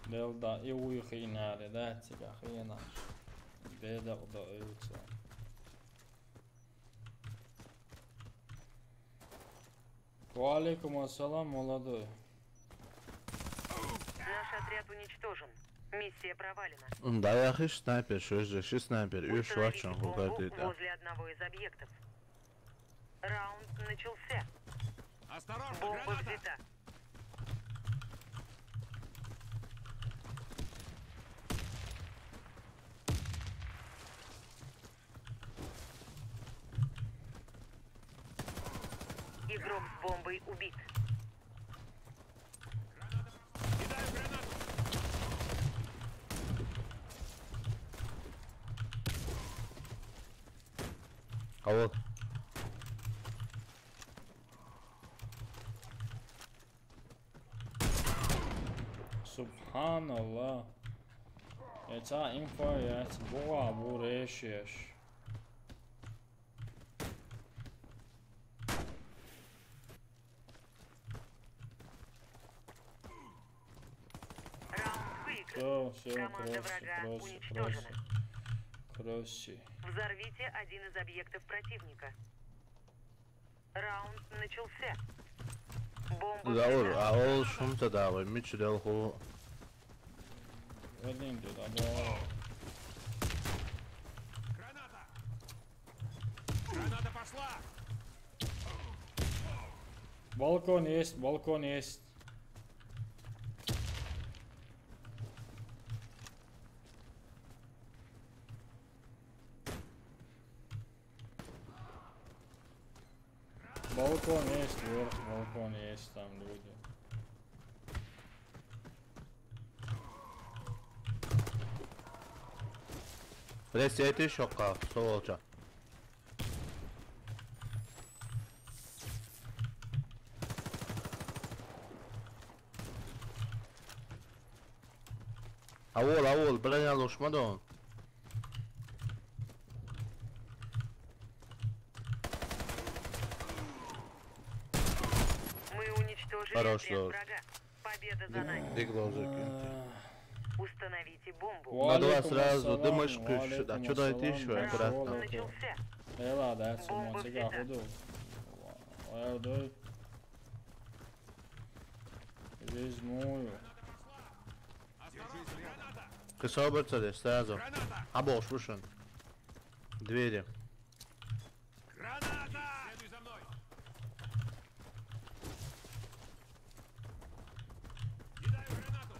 Делда и уйхи надо, да, тебя хрена. Бедок да эйца. Ва алейкум ассалам, молодой. Наш отряд уничтожен. Миссия провалена. Да, я хиш снайпер, что же, ши снайпер, и Установите швачан, бомбу хугады, да. Возле одного из объектов. Раунд начался. Осторожно, Бомба граната! Взята. Игрок с бомбой убит. Кидаю гранату! А вот. Субханаллах. Яйца инфа, яйца буга, бурешеш. Раунд выигран. Все, все, Команда кросси, врага кросси, уничтожена. кросси. Кросси. Взорвите один из объектов противника. Раунд начался. Бомба Заур, взята. а ол шумта давай, мич дел ху. Один тут, а два. Граната! Граната пошла! Балкон есть, балкон есть. Балкон есть, вверх балкон есть, там люди. Блять, я ты шока, что волча. Авол, авол, броня лушмадон. Мы уничтожили Хорош, отряд Лёш. Врага. Победа за нами. Биг лоузер кенти. Установите бомбу. На два Ва алейкум сразу, ассалам, дымышку ва ещё, да, алейкум чё дайте ассалам, ещё, ва аккуратно. алейкум. Начался. Ела, да, сумма Бомба тебя взята. худу. Ва алейкум. Везмую. Ты соберца здесь сразу. А бо шушен. Двери. Граната! Следуй за мной! Кидаю гранату!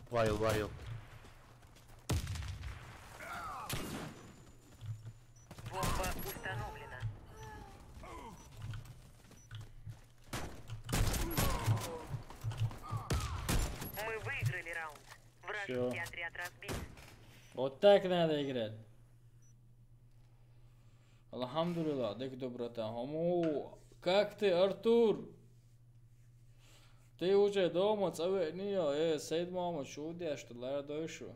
Вайл, вайл. Бомба установлена. Мы выиграли раунд. Вражеский Всё. Отряд разбит. Вот так надо играть. Алхамдулилла, дик доброта. Хому, как ты, Артур? Ты уже дома, цаве не, э, Сейд Мама, чудя, что ладно дальше.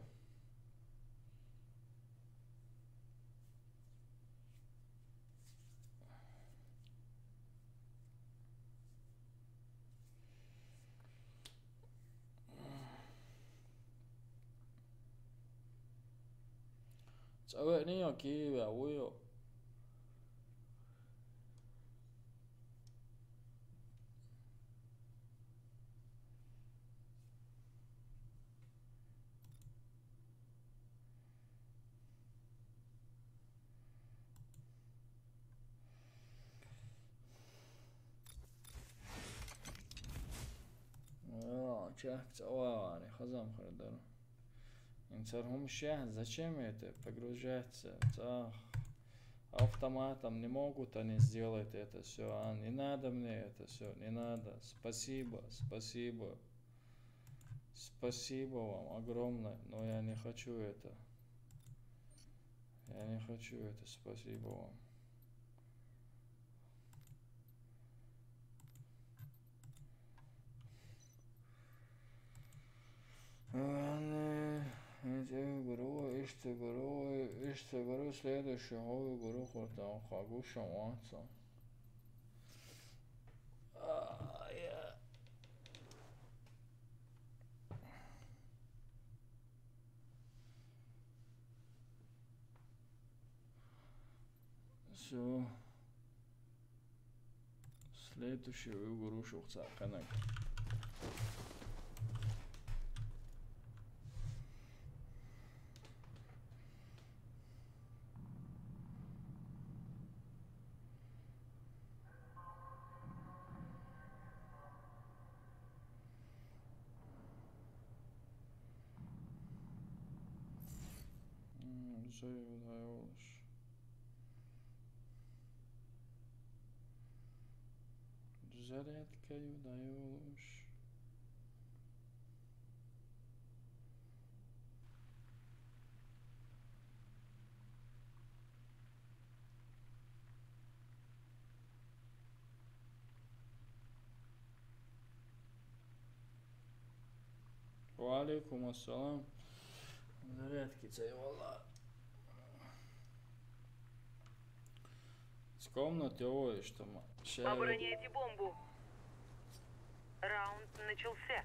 ЦӀавеъни йо, киве вуй йо. О, чехка цӀаваьнна, хазам хургдар. Инсар хӀума шехь, зачем это? Погружаться. ЦӀа автоматом не могут они сделать это все, а? Не надо мне это все, не надо. Спасибо, спасибо. Спасибо вам огромное, но я не хочу это. Я не хочу это, спасибо вам. Яъни, ишта гуру, ишта гуру, ишта гуру, следующий гуру, гуру хуртам, хагушам ватсам. А, я. Всё. Следующий уйгур уш ухца кхенек. М, зови, дай олуш. Зарядка, дай олуш. Ва алейкум ассалам. Зарядки цей, валла. С комнаты, ой, что ма. Ща я Обороняйте бомбу. Раунд начался.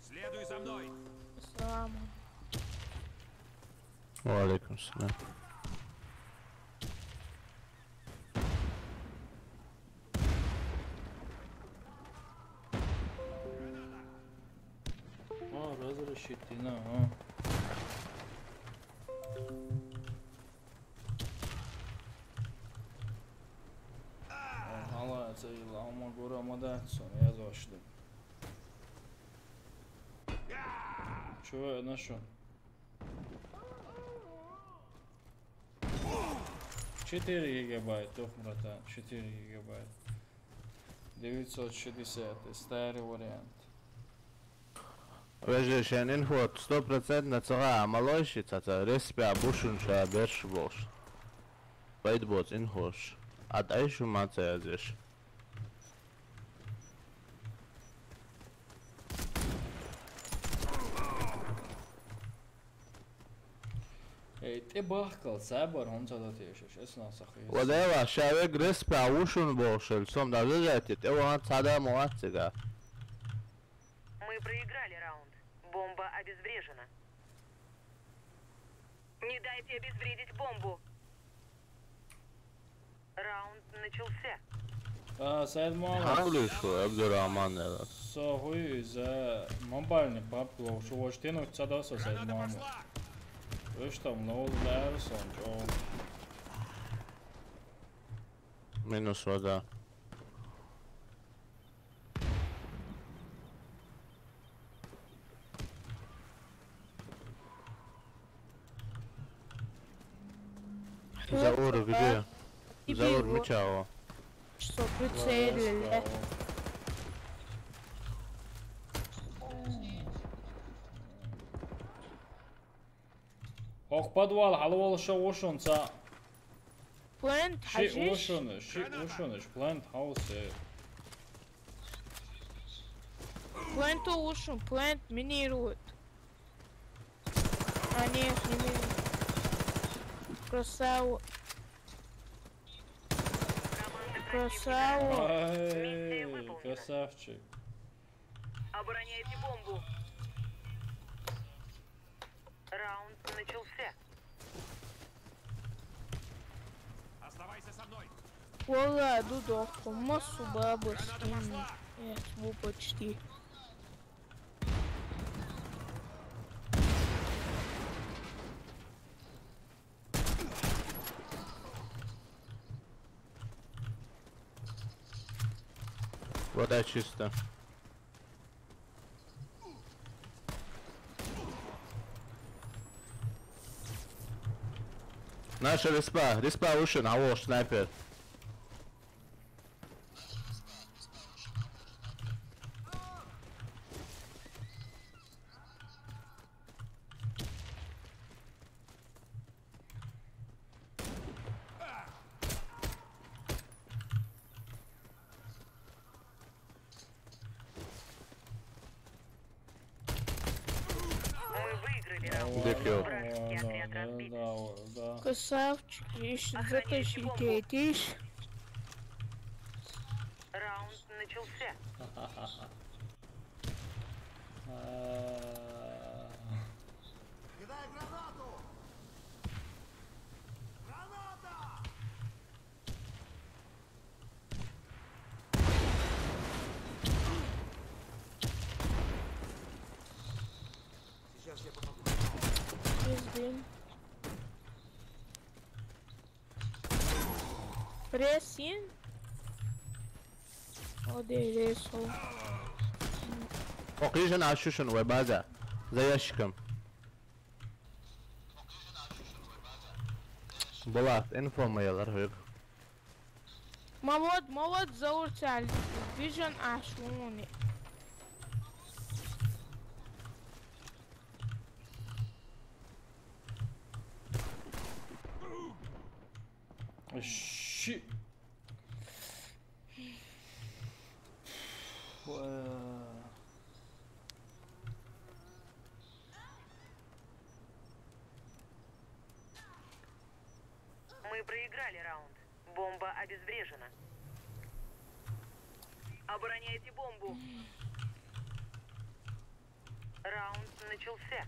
Следуй за мной. Салам. Ва алейкум салам. А, разрешите, на, а. Гьала, це ила, амма гура ма дац сон, я зашдым. Чё я нашёл? Четыре гигабайт, ох, братан, четыре гигабайт. Девятьсот шестьдесят, старый вариант. Вежарий, шен инфо сто процентов цӀа гӀа амалойши, цаца респи а бушун ша берш болш. Пайда боц инхош. Ад айшу ма ца язеш. Эй, тӀе бахкал, сабар, хӀунца датешаш, эс нах сахи. Вадева, шавег респа вушун болшел, сом да вежати, тӀе ван цада муатсига. Мы проиграли раунд. Бомба обезврежена. Не дайте обезвредить бомбу. Раунд начался. А, Сайд Муаммад. Хавлиш, Абдурахман, я. Со хуй за мобильный пабг лов, шу ваш тянуть цада со, Сайд Муаммад. Вы что, много ударил, сон, чё? Минус вода. Заур, где? Заур, мичао. Что, прицелили? Ох, подвал, хьалвал шо ушунца. Плент, ши хьажиш? Ушуныш, ши ушуныш, плент хаусе. Пленту ушун, плент минирует. А, нет, не минирует. Красава. Красава. Ай, красавчик. Обороняйте бомбу. Раунд начался. Оставайся со мной. Валлай, дудок, массу бабушки. Нет, ну почти. Вода чисто. Наша респа, респа ушен, а вот снайпер. Красавчик, еще затащите эти. Раунд начался. Пресин. О, дересу. Окей, жена, ащущен, вебаза. За ящиком. Была информация, Ларвик. Молод, молод, заурцаль. Вижен ашуни. Щи. Мы проиграли раунд. Бомба обезврежена. Обороняйте бомбу. Раунд начался.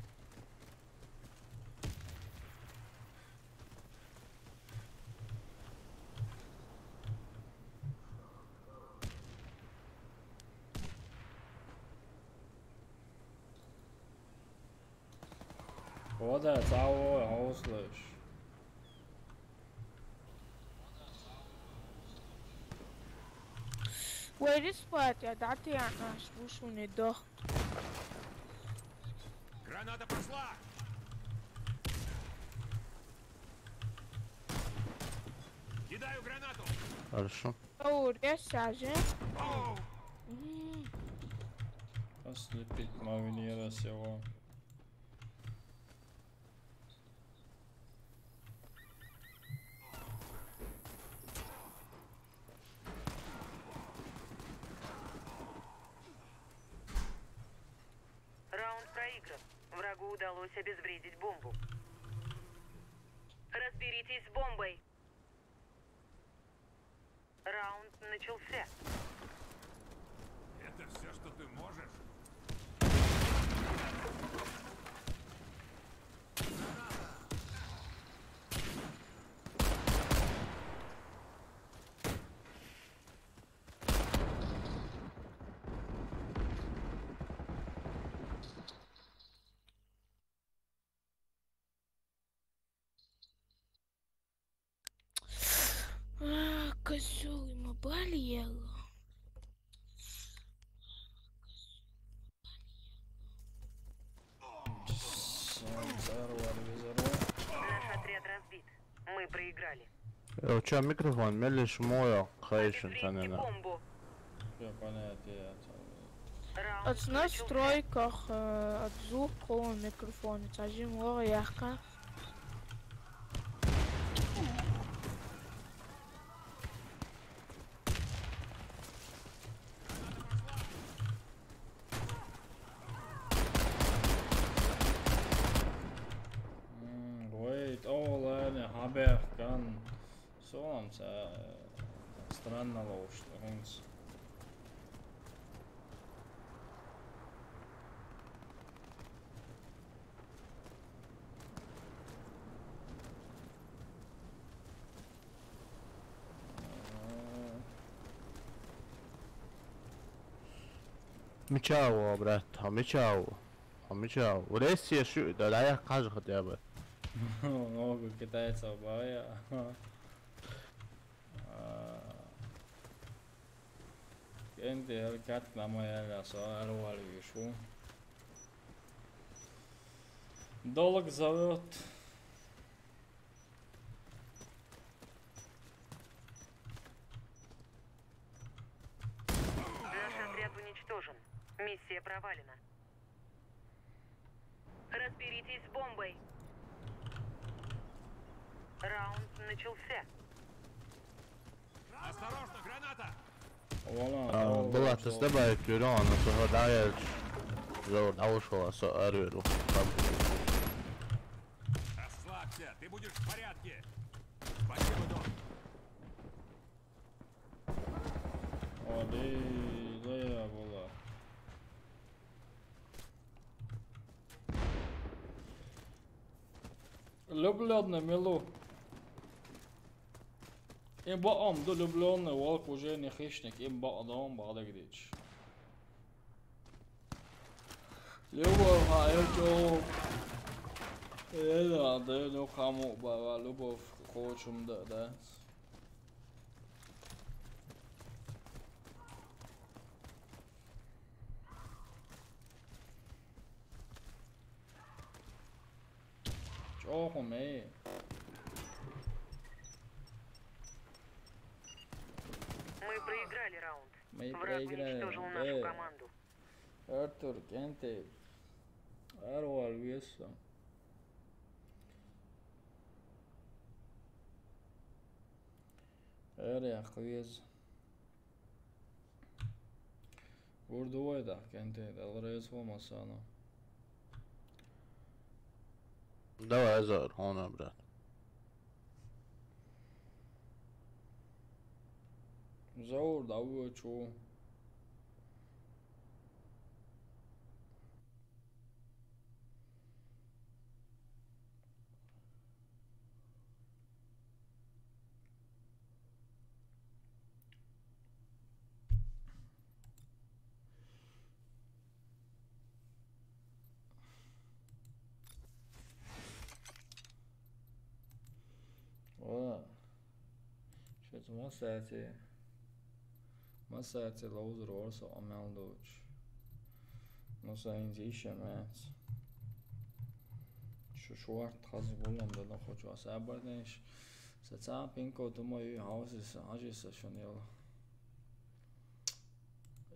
Вода, цао, хауслыш. Where is what? Я дати я наш вушуни дох. Граната пошла! Кидаю гранату! Хорошо. О, я сяже. Ослепить мавинера сего. Раунд проигран. Врагу удалось обезвредить бомбу. Разберитесь с бомбой. Раунд начался. Это все, что ты можешь? Козёл ему балиел. Наш отряд разбит. Мы проиграли. Э, чё, микрофон, мелиш моё, хайшин, Обезвредьте санена. Бомбу. Всё, понятно. Раунд От настройках э, от звука микрофона цажим лор ярко. Wait, oh, ладно, хабер, ган. Солнце, странно ловушка, гонится. Мича ву, брат, хьо мича ву? Хьо мича ву? Ресси шу да, да, я кажа хотя бы. Много китайцев, бая. А, кенде эр кат на моя ля со эр валь вишу. Долг зовёт. Наш отряд уничтожен. Миссия провалена. Разберитесь с бомбой. Раунд начался. Осторожно, граната! Вала, а, вала, была вала, ты с тобой, Кирилл, но ты гадаешь, зовут, а ушла, со, арверу. Расслабься, ты будешь в порядке. Спасибо, Дон. Оли, да я была. Люблённый Милу. Им баам ду люблённый волк уже не хищник, им баам бадагдич. Любовь, а это... Э, да, да, ну кому, баба, любовь, хочем, да, да. Чё, хуме? Мы проиграли раунд. Мы проиграли. Враг уничтожил нашу команду. Артур, кенте. Арвал веса. Эр яхвез. Бурдувай да, кенте, дал резво масана. Давай, Азар, он, брат. Заур, да, вы чё? О, щас масати. Масати лоузер орса амел доч. Ну, са инзи ишемец. Шу шуарт хаз гулам да, но хочу асабардеш. Са цапинко, думаю, хаусис, ажиса шунел.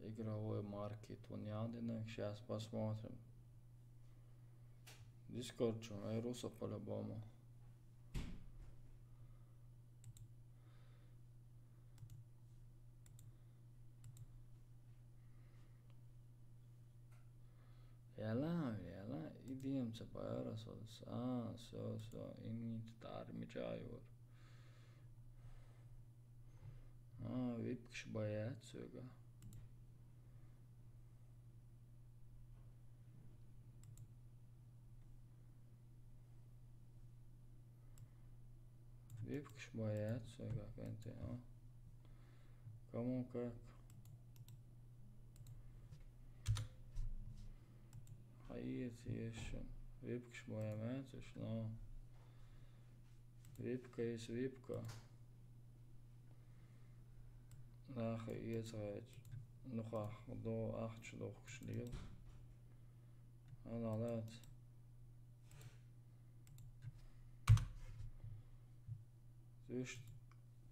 Игровой маркет. Вон ядинек. Щас посмотрим. Дискорд чё, эй, Руса по-любому. Яла, яла, идем ца пояра сос. А, всё, всё, инит тар мичайвар. А, випкш боец, сука. Випкш боец, сука, кенте, а? Кому как? Хаец ещё. Випкш боец, но. Випка из випка. Нахуй, иэцгъэч. Нухах до ахч дохкш лил. Аналац. Зуш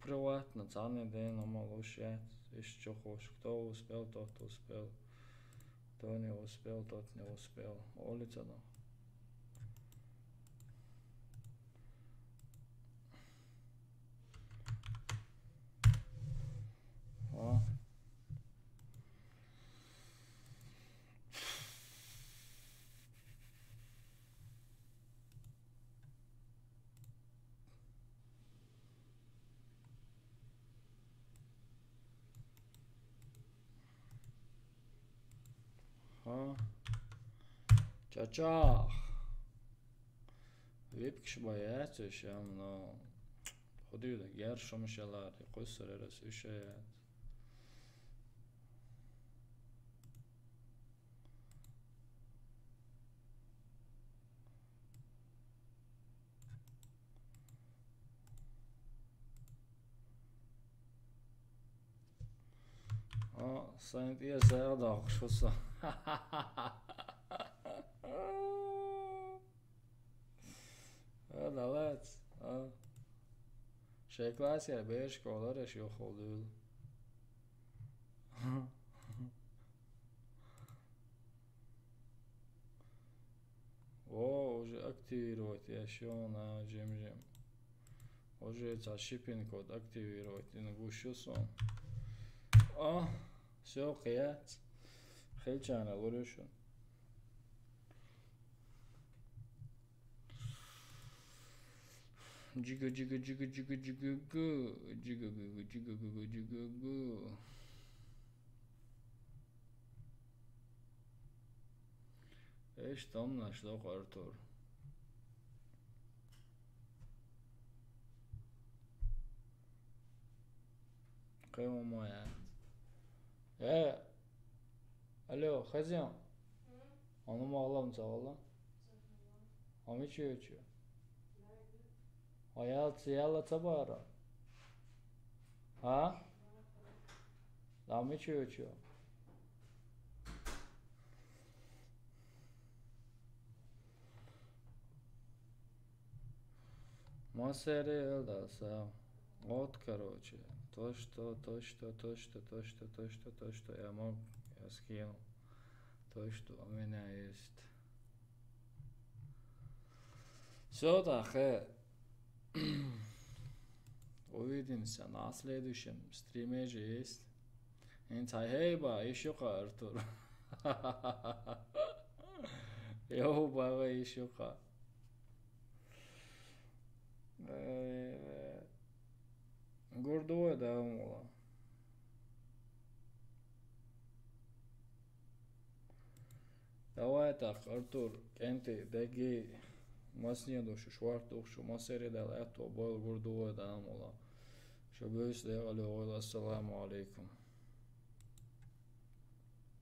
приватно, царный день, ама лушать. Ещё хочешь. Кто успел, тот успел. Кто не успел, тот не успел. Улица, ну. А? Ха. Чачах. Випкш боец, ещё, но худо да гер шумшалар, и кусарерас ушаят. Сайн тӀе сагӀа доккхуш ву со. А, далац, а. Шайн классера бераш школара аш юхал дуьйла. О, уже активировать еш ю, на, жим-жим. Уже цхьа шиппинг код активировать дина гуш ю суна. А, всё, кхияц. Хилчана лур ю шуна. Джига, джига, джига, джига, джига, гу. Джига, гу, гу, джига, гу, гу, джига, гу. Эш там наш лох, Артур. Кхема моя. Э, алло, хазин. Ана ма гӀалам ца вала. Ами чу чу. Аял ца яла ца бара. А? Ами чу чу. Массери эл даса. Вот, короче. То, что, то, что, то, что, то, что, то, что, то, что я мог, я скинул. То, что у меня есть. Всё, так, э, увидимся на следующем стриме же есть. Инц хьайба, иш ю-кха, Артур. Йо, баба, иш ю-кха. Э, гурдуй, да, умула. Давай так, Артур, кӀентӀи деги, масне ду шу, шварт ду шу, масери дал аьтто бойл гурдуй, да, умула. Шу буьйс дегӀали гӀойла, ассаламу алейкум.